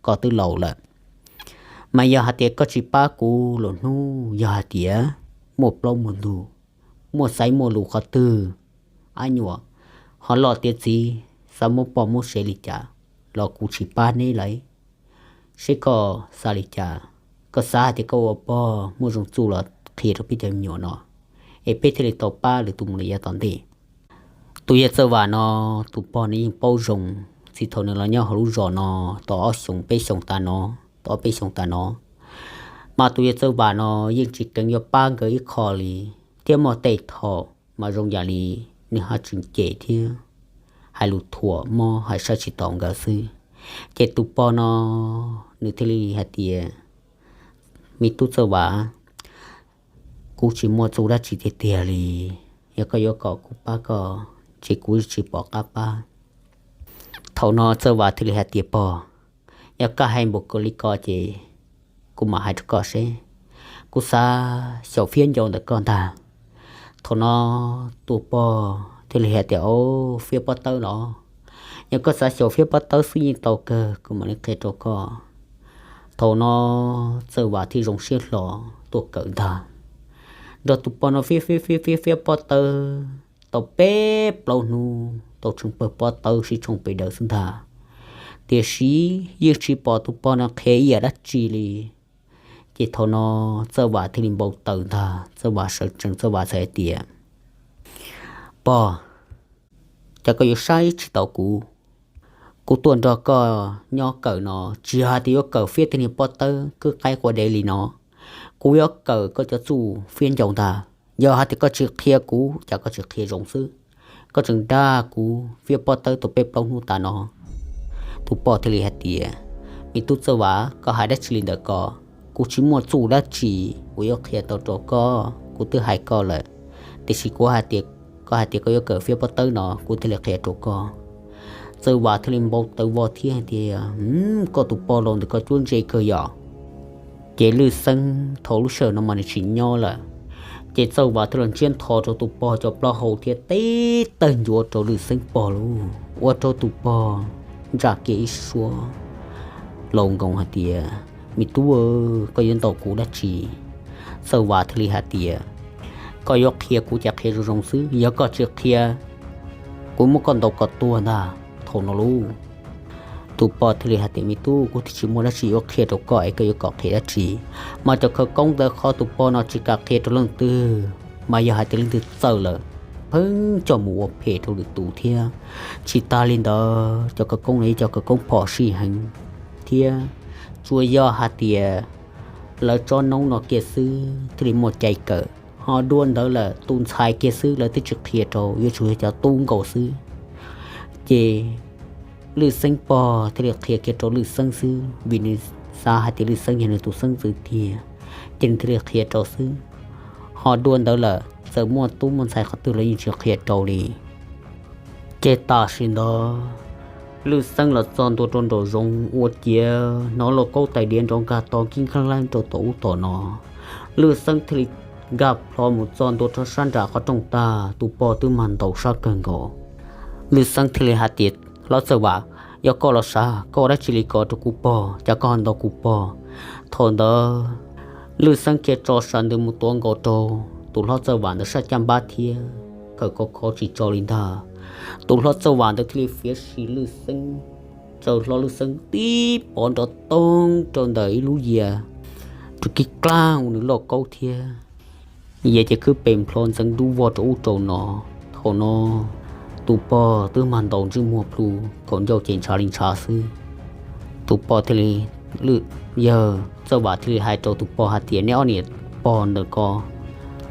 koj twb laus lawm. Mas yog hais tias koj tsis pab kuv lwm hnub, yog hais tias muaj plaub muaj ntug, muaj xaiv muaj lus qhov twg, ab nyuam ho loj tiav txiv xav muab poj muab sev li cas los kuv tsis pab neb lawm. Seb koj xav li cas, koj xav hais tias koj ua pog muaj zoo txuj los qhia rau peb cov me nyuam no, es peb thiaj li tau pab lwm tus mus li yav tom ntej. Tus yawg Txawj Vam no, tus pog nws yeej paub zoo, txij thaum nws los nyob hauv lub zos no tau ob xyoos peb xyoos tas no, tau ob peb xyoos tas no, mas tus yawg Txawj Vam no yeej tsis kheev yuav pab nkawd ib qho li, thiab muaj tej thaum mas zoo yam li nws ho tseem cem thiab hais lus thuam mob hais saib tsis taus nkawd xwb. Ces tus pog no nws thiaj li hais tias, me tub Txawj Vam, kuv tsis muaj txuj dab tsi tiag tiag li, yog koj yuav kom kuv pab koj ces kuv tsis pom qab pab. Thaum no Txawj Vam thiaj li hais tias, pog, yog koj hais npaum li ko ces kuv mam hais rau koj seb, kuv xav xyaum fiab ncau ntawm koj ntag. Thaum no tus pog thiaj li hais tias, o, fiab pob tawb los? Yog koj xav xyaum fiab pob tawb xwb yeej tau kawg, kuv mam li qhia rau koj. Thaum no Txawj Vam thiaj zoo siab hlo tuaj kawm ntag. Nrog tus pog no fiab fiab fiab fiab fiab pob tawb tau peb plaub hnub, tau tsheej pawg pob tawb sib tshooj pes daws xwb ntag. Tiam sis yeej tsis pom tus pog no qhia ib yam dab tsi li. Ces thaum no Txawj Vam thiaj li npau taws ntag, Txawj Vam sawv tsees, Txawj Vam txawm hais tias, pog, cas koj yuav saib tsis taus kuv? Kuv tuaj nrog koj nyob kawm no tsis yog hais tias yuav kawm fiab tej niag pob tawb kwb qaib qua dev li no, kuv yuav kawm koj cov txuj fiab ncau ntag. Yog hais tias koj tsis qhia kuv, cas koj tsis qhia zoo xwb, koj tseem dag kuv fiab pob tawb tau peb plaub hnub tas no. Tus pog thiaj li hais tias, me tub Txawj Vam, koj hais dab tsi li ntawm ko? Kuv tsis muaj txuj dab tsi uas yuav qhia tau rau koj, kuv twb hais koj lawm, tiam sis kuv hais tias, koj hais tias koj yuav kawm fiab pob tawb no kuv thiaj li qhia rau koj. Txawj Vam thiaj li npau taws vog thiab hais tias, koj tus pog laus ntawm koj cuab ntse kawg yom. Ces Lwj Xeeb thaum lub sij hawm no mas nws tsis nyob lawm. Ces Txawj Vam thiaj los ntsiab ntho rau tus pog cov plaub hau thiab teb tawg ncuav rau Lwj Xeeb pog lauj, ua rau tus pog ntsa kiag ib suab laus nkoos hais tias, me tub, koj yuav ntaus kuv dab tsi? Txawj Vam thiaj li hais tias, koj yuav qhia kuv ces qhia zoo zoo xwb, yog koj tsis qhia kuv muab koj ntaus kom tuag ntag. Thaum no lauj, tus pog thiaj li hais tias, Me tub, kuv twb tsis muaj dab tsi yuav qhia rau koj es koj yuav kom qhia dab tsi? Mas cov khawv koob ntawd qhov tus pog no tsis kam qhia rau leej twg, mas yog hais tias leej twg txawj lawm, pheej coj mus ua phem rau lwm tus thiab. Tsis tas li ntawd, cov khawv koob no yog cov khawv koob phom sij heev thiab, tsuas yog hais tias lawv tsob noob no kiag xwb thiaj li muaj cai kawm, ho dua ntawd lawm tus ntxhais kiag xwb lawv twb tsis qhia rau, yuav tsum yog cov tub nkaus xwb. Ces Lwj Xeeb pog thiaj li qhia kiag rau Lwj Xeeb xwb, vim nws xav hais tias Lwj Xeeb yog nws tus xeeb ntxwv tiag, ces nws thiaj li qhia rau xwb. Ho dua ntawd lawm txawm muaj tub muaj ntxhais qhov twg los yeej tsis qhia rau li. Ces tam sim ntawd Lwj Xeeb los txog ntua rau nraum zoov ua ciav hnov lauj kaub tais diav nrov nkag to nkib nkag laib rau tom ub tom no. Lwj Xeeb thiaj li nkag plho mus txog ntua rau sab nram qhov rooj tag, tus pog twb mag ntaus sab kawg nkaus. Lwj Xeeb thiaj li hais tias, Hlob Txawj Vam, yog koj los sav, koj ua dab tsi li ko rau kuv pog, cas koj ho ntaus kuv pog? Thaum ntawd Lwj Xeeb kiag tso sab ntawd mus tuav nkaus rau tus hlob Txawj Vam ntawd sab caj npab thiab, khawm khov khov tsis tso li ntag. Tus hlob Txawj Vam ntawd thiaj li fiav sim Lwj Xeeb, tsaws hlo Lwj Xeeb tib pov nrov toog rau ntawm ib lub yias, rau kib klaag ua nws lauj kaub thiab. Yias ces khwb pes nplho ntxeev dub vog rau ub rau no. Thaum no tus pog twb mag ntaus ntsej muag plhu, kaum ncauj ces ntshav li ntshav xwb. Tus pog thiaj li, Lwj, yawg Txawj Vam thiaj li hais rau tus pog hais tias, Neb ob niam pog ntawm ko,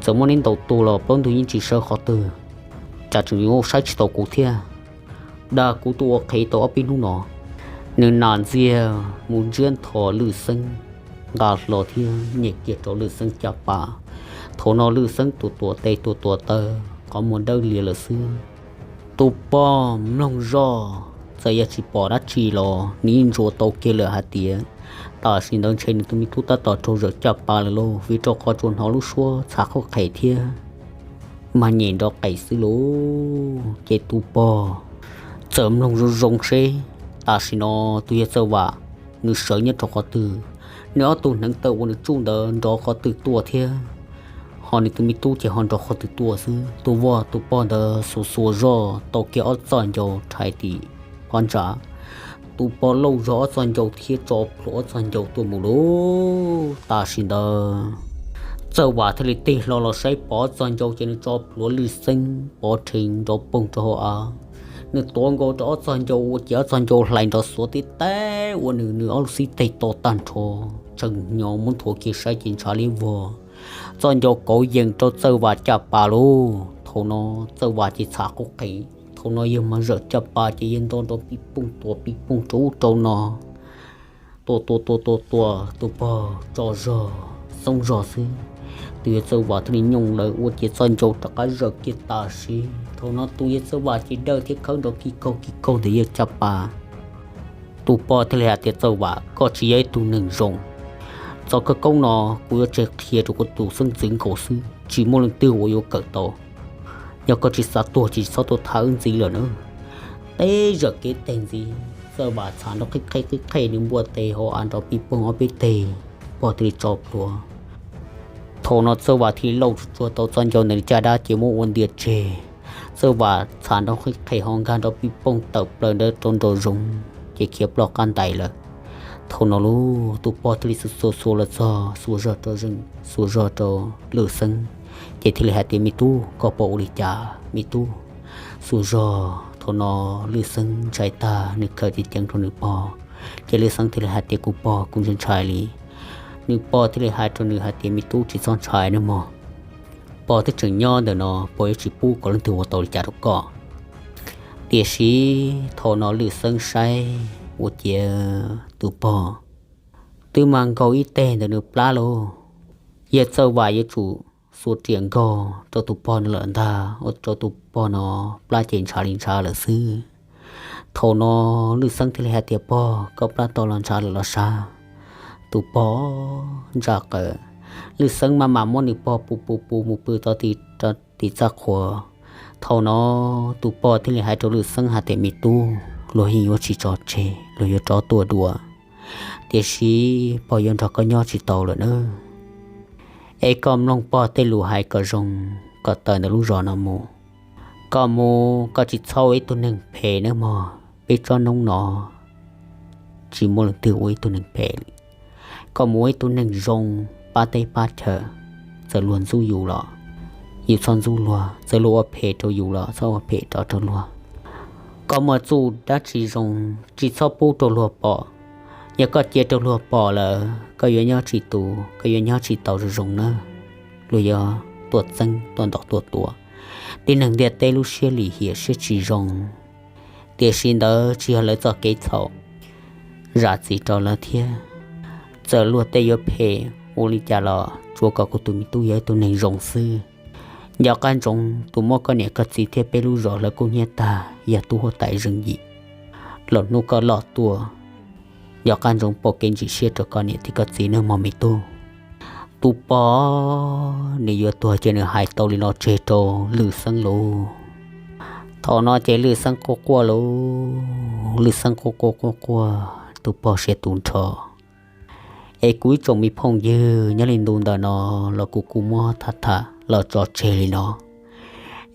txawm muab neb ntaus tuag los plaub ntug yeej tsis sawv qhov twg, cas tseem yuav saib tsis taus kuv thiab? Dag kuv tuaj ua qhev tau ob peb hnub no. Nws nam ntxiag mus ntsiab nthos Lwj Xeeb, nqa hlo thiab nyem kiag rau Lwj Xeeb caj pas. Thaum no Lwj Xeeb tus tuam tes tus tuam taw, qhov muag dawb lias lawm xwb. Tus pog mloog zoj, txawm yog tsis pom dab tsi los nws yeej ntsuas tau kiag lawm hais tias tam sim ntawd ntshe nws tus me tub tab tom raug zawm caj pas lawm lauj, vim rau qhov tsuas hnov lub suab txhav qhuab qhes thiab mag nyem nrov qes xwb lauj. Ces tus pog txawm mloog zoo zoo seb tam sim no tus yawg Txawj Vam nws sawv nyob rau qhov twg, nws ob tug hneev taw uas nws tsuj ntawd nrov qhov twg tuaj thiab, ho nws tus me tub ces ho nrov qhov twg tuaj xwb. Tus vauv tus pog ntawd xuas xuas zoj tau kiag ob txoj ncau rhais tim phab ntsa. Tus pog lauj zog ob txoj ncau thiab tso plhuav ob txoj ncau tuaj mus lauj. Tam sim ntawd Txawj Vam thiaj li tig hlo los saib pom ob txoj ncau ces nws tso plhuav Lwj Xeeb pov rhees nrov poog rau hauv av. Nws tuav nkaus rau ob txoj ncau ua ces ob txoj ncau hlais nrov xuav tib teb ua nws, nws ob lub xib teg to tag nrho, tseem hnyo muab nthuav kiag saib ces ntshav liab vog. Txoj ncau kauv yees rau Txawj Vam caj pas lauj. Thaum no Txawj Vam ces txhav qhuab qhes, thaum no yawg mas zawm caj pas ces yawg nto nrov pij pooj tuam pij pooj rau ub rau no. Tua tua tua tua tua, tus pog tso zog xoob zog xwb. Tus yawg Txawj Vam thiaj li nyooj lawv ua ces txoj ncau rov qab zawm kiag tam sim. Thaum no tus yawg Txawj Vam ces dawj thiab khawb nrov kis kaug kis kaug ntawm yawg caj pas. Tus pog thiaj li hais tias, Txawj Vam, koj tsis yog ib tug neeg zoo. Txoj khawv koob no kuv yuav tseg qhia rau kuv tus xeeb ntxwv nkaus xwb, tsis muaj leej twg uas yuav kawm tau. Yog koj tsis xav tuag ces tsis txhob tuaj thab wb ntxiv lawm na. Teb zawm kev teg ntxiv, Txawj Vam txhav nrov qhib qhej qhib qhej nws npuaj tes hauv av nrov pij poog ob peb teg, pog thiaj li tso plhuav. Thaum no Txawj Vam thiaj li lauj tsuag tsuag tau txoj ncau ntawm nws caj dab ces muab ua ntias tseg. Txawj Vam txhav nrov qhib qhej ho nkag nrov pij poog tawm plaws ntawd rau nraum zoov ces khiav ploj qab ntais lawm. Thaum no lauj, tus pog thiaj li xuas xuas xuas los txog, xuas zog rau zeem, xuas zog rau Lwj Xeeb, ces thiaj li hais tias, Me tub, koj puas ua li cas me tub? Xuas zog. Thaum no Lwj Xeeb ntshai tag, nws khaws ceev ceev rau nws pog, ces Lwj Xeeb thiaj li hais tias, Kuv pog, kuv ntshai ntshai li. Nws pog thiaj li hais rau nws hais tias, Me tub, tsis txhob ntshai nawb mog. Pog twb tseem nyob ntawm no, pog yuav tsis pub kom leej twg ua tau li cas rau koj. Tiam sis thaum no Lwj Xeeb saib ua ciav tus pog twb mas nkaug ib teg ntawm nws plab lauj. Yawg Txawj Vam yuav tsum xuas riam nkaug rau tus pog no lawm ntag, ua rau tus pog no plab ces ntshav li ntshav lawm xwb. Thaum no Lwj Xeeb thiaj li hais tias, Pog, koj plab tau los ntshav lawm los sav? Tus pog ntsa qawm. Lwj Xeeb maj mam muab nws pog pus pus pus mus pw tau tim txaj qhua. Thaum no tus pog thiaj li hais rau Lwj Xeeb hais tias, Me tub, luag yeej yuav tsis tso tseg, luag yuav rov tuaj dua. Tiam sis pog yuav nrog koj nyob tsis tau lawm nawb. Es koj mloog pog tej lus hais kom zoo, kom tawm ntawm lub zos no mus. Koj mus koj tsis txhob ua ib tug neeg phem nawb mog, peb tsob noob no tsis muaj leej twg ua ib tug neeg phem li. Koj mus ua ib tug neeg zoo, pab teb pab chaw, txawm luag ntxub yus los yus txhob ntxub luag, txawm luag ua phem rau yus los txhob ua phem rov rau luag. Koj muaj txuj dab tsi zoo tsis txhob pub rau luag pom. Yog koj cia rau luag pom lawm koj yuav nyob tsis tus, koj yuav nyob tsis tau zoo zoo nawb. Luag yuav tuaj txeeb tuaj ntaus tuaj tua, tib neeg ntiaj teb lub siab lim hiam siab tsis zoo. Tiam sis ntawd tsis yog lawv txoj kev txhaum, zam txim rau lawv thiab. Txawm luag tej yuav phem ua li cas los tsuav kom kuv tus me tub yog ib tug neeg zoo xwb. Nco qab ntsoov tus muab koj niam koj txiv thiab peb lub zos hlawv kub hnyiab tag yog tub huab tais Zeej Yim. Los hnub koj loj tuaj, nco qab ntsoov pom kev ntsim siab rau koj niam thiab koj txiv nawb mog me tub. Tus pog nws yuav tuag ces nws hais tau li no tseg rau Lwm Xeeb lauj. Thaum no ces Lwm Xeeb quaj quaj lauj, Lwm Xeeb quaj quaj quaj quaj, tus pog siav tus nrho. Es kuv ib tsoom me phooj ywg, nyob li ntu ntawm no los kuv kuj muab tham tham los tso tseg li no.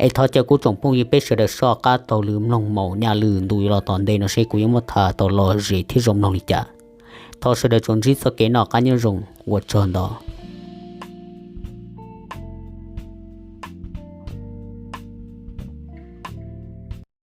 Es thov caw kuv tsoom phooj ywg peb sawv daws soj qab taug lw mloog mus nyaj lwm ntu yuav los tom ntej no seb kuv yuav muab tham tau lom zem thiab zoo mloog li cas. Thov sawv daws tsuas ntsib txoj kev noj qab nyob zoo, ua tsaug ntau.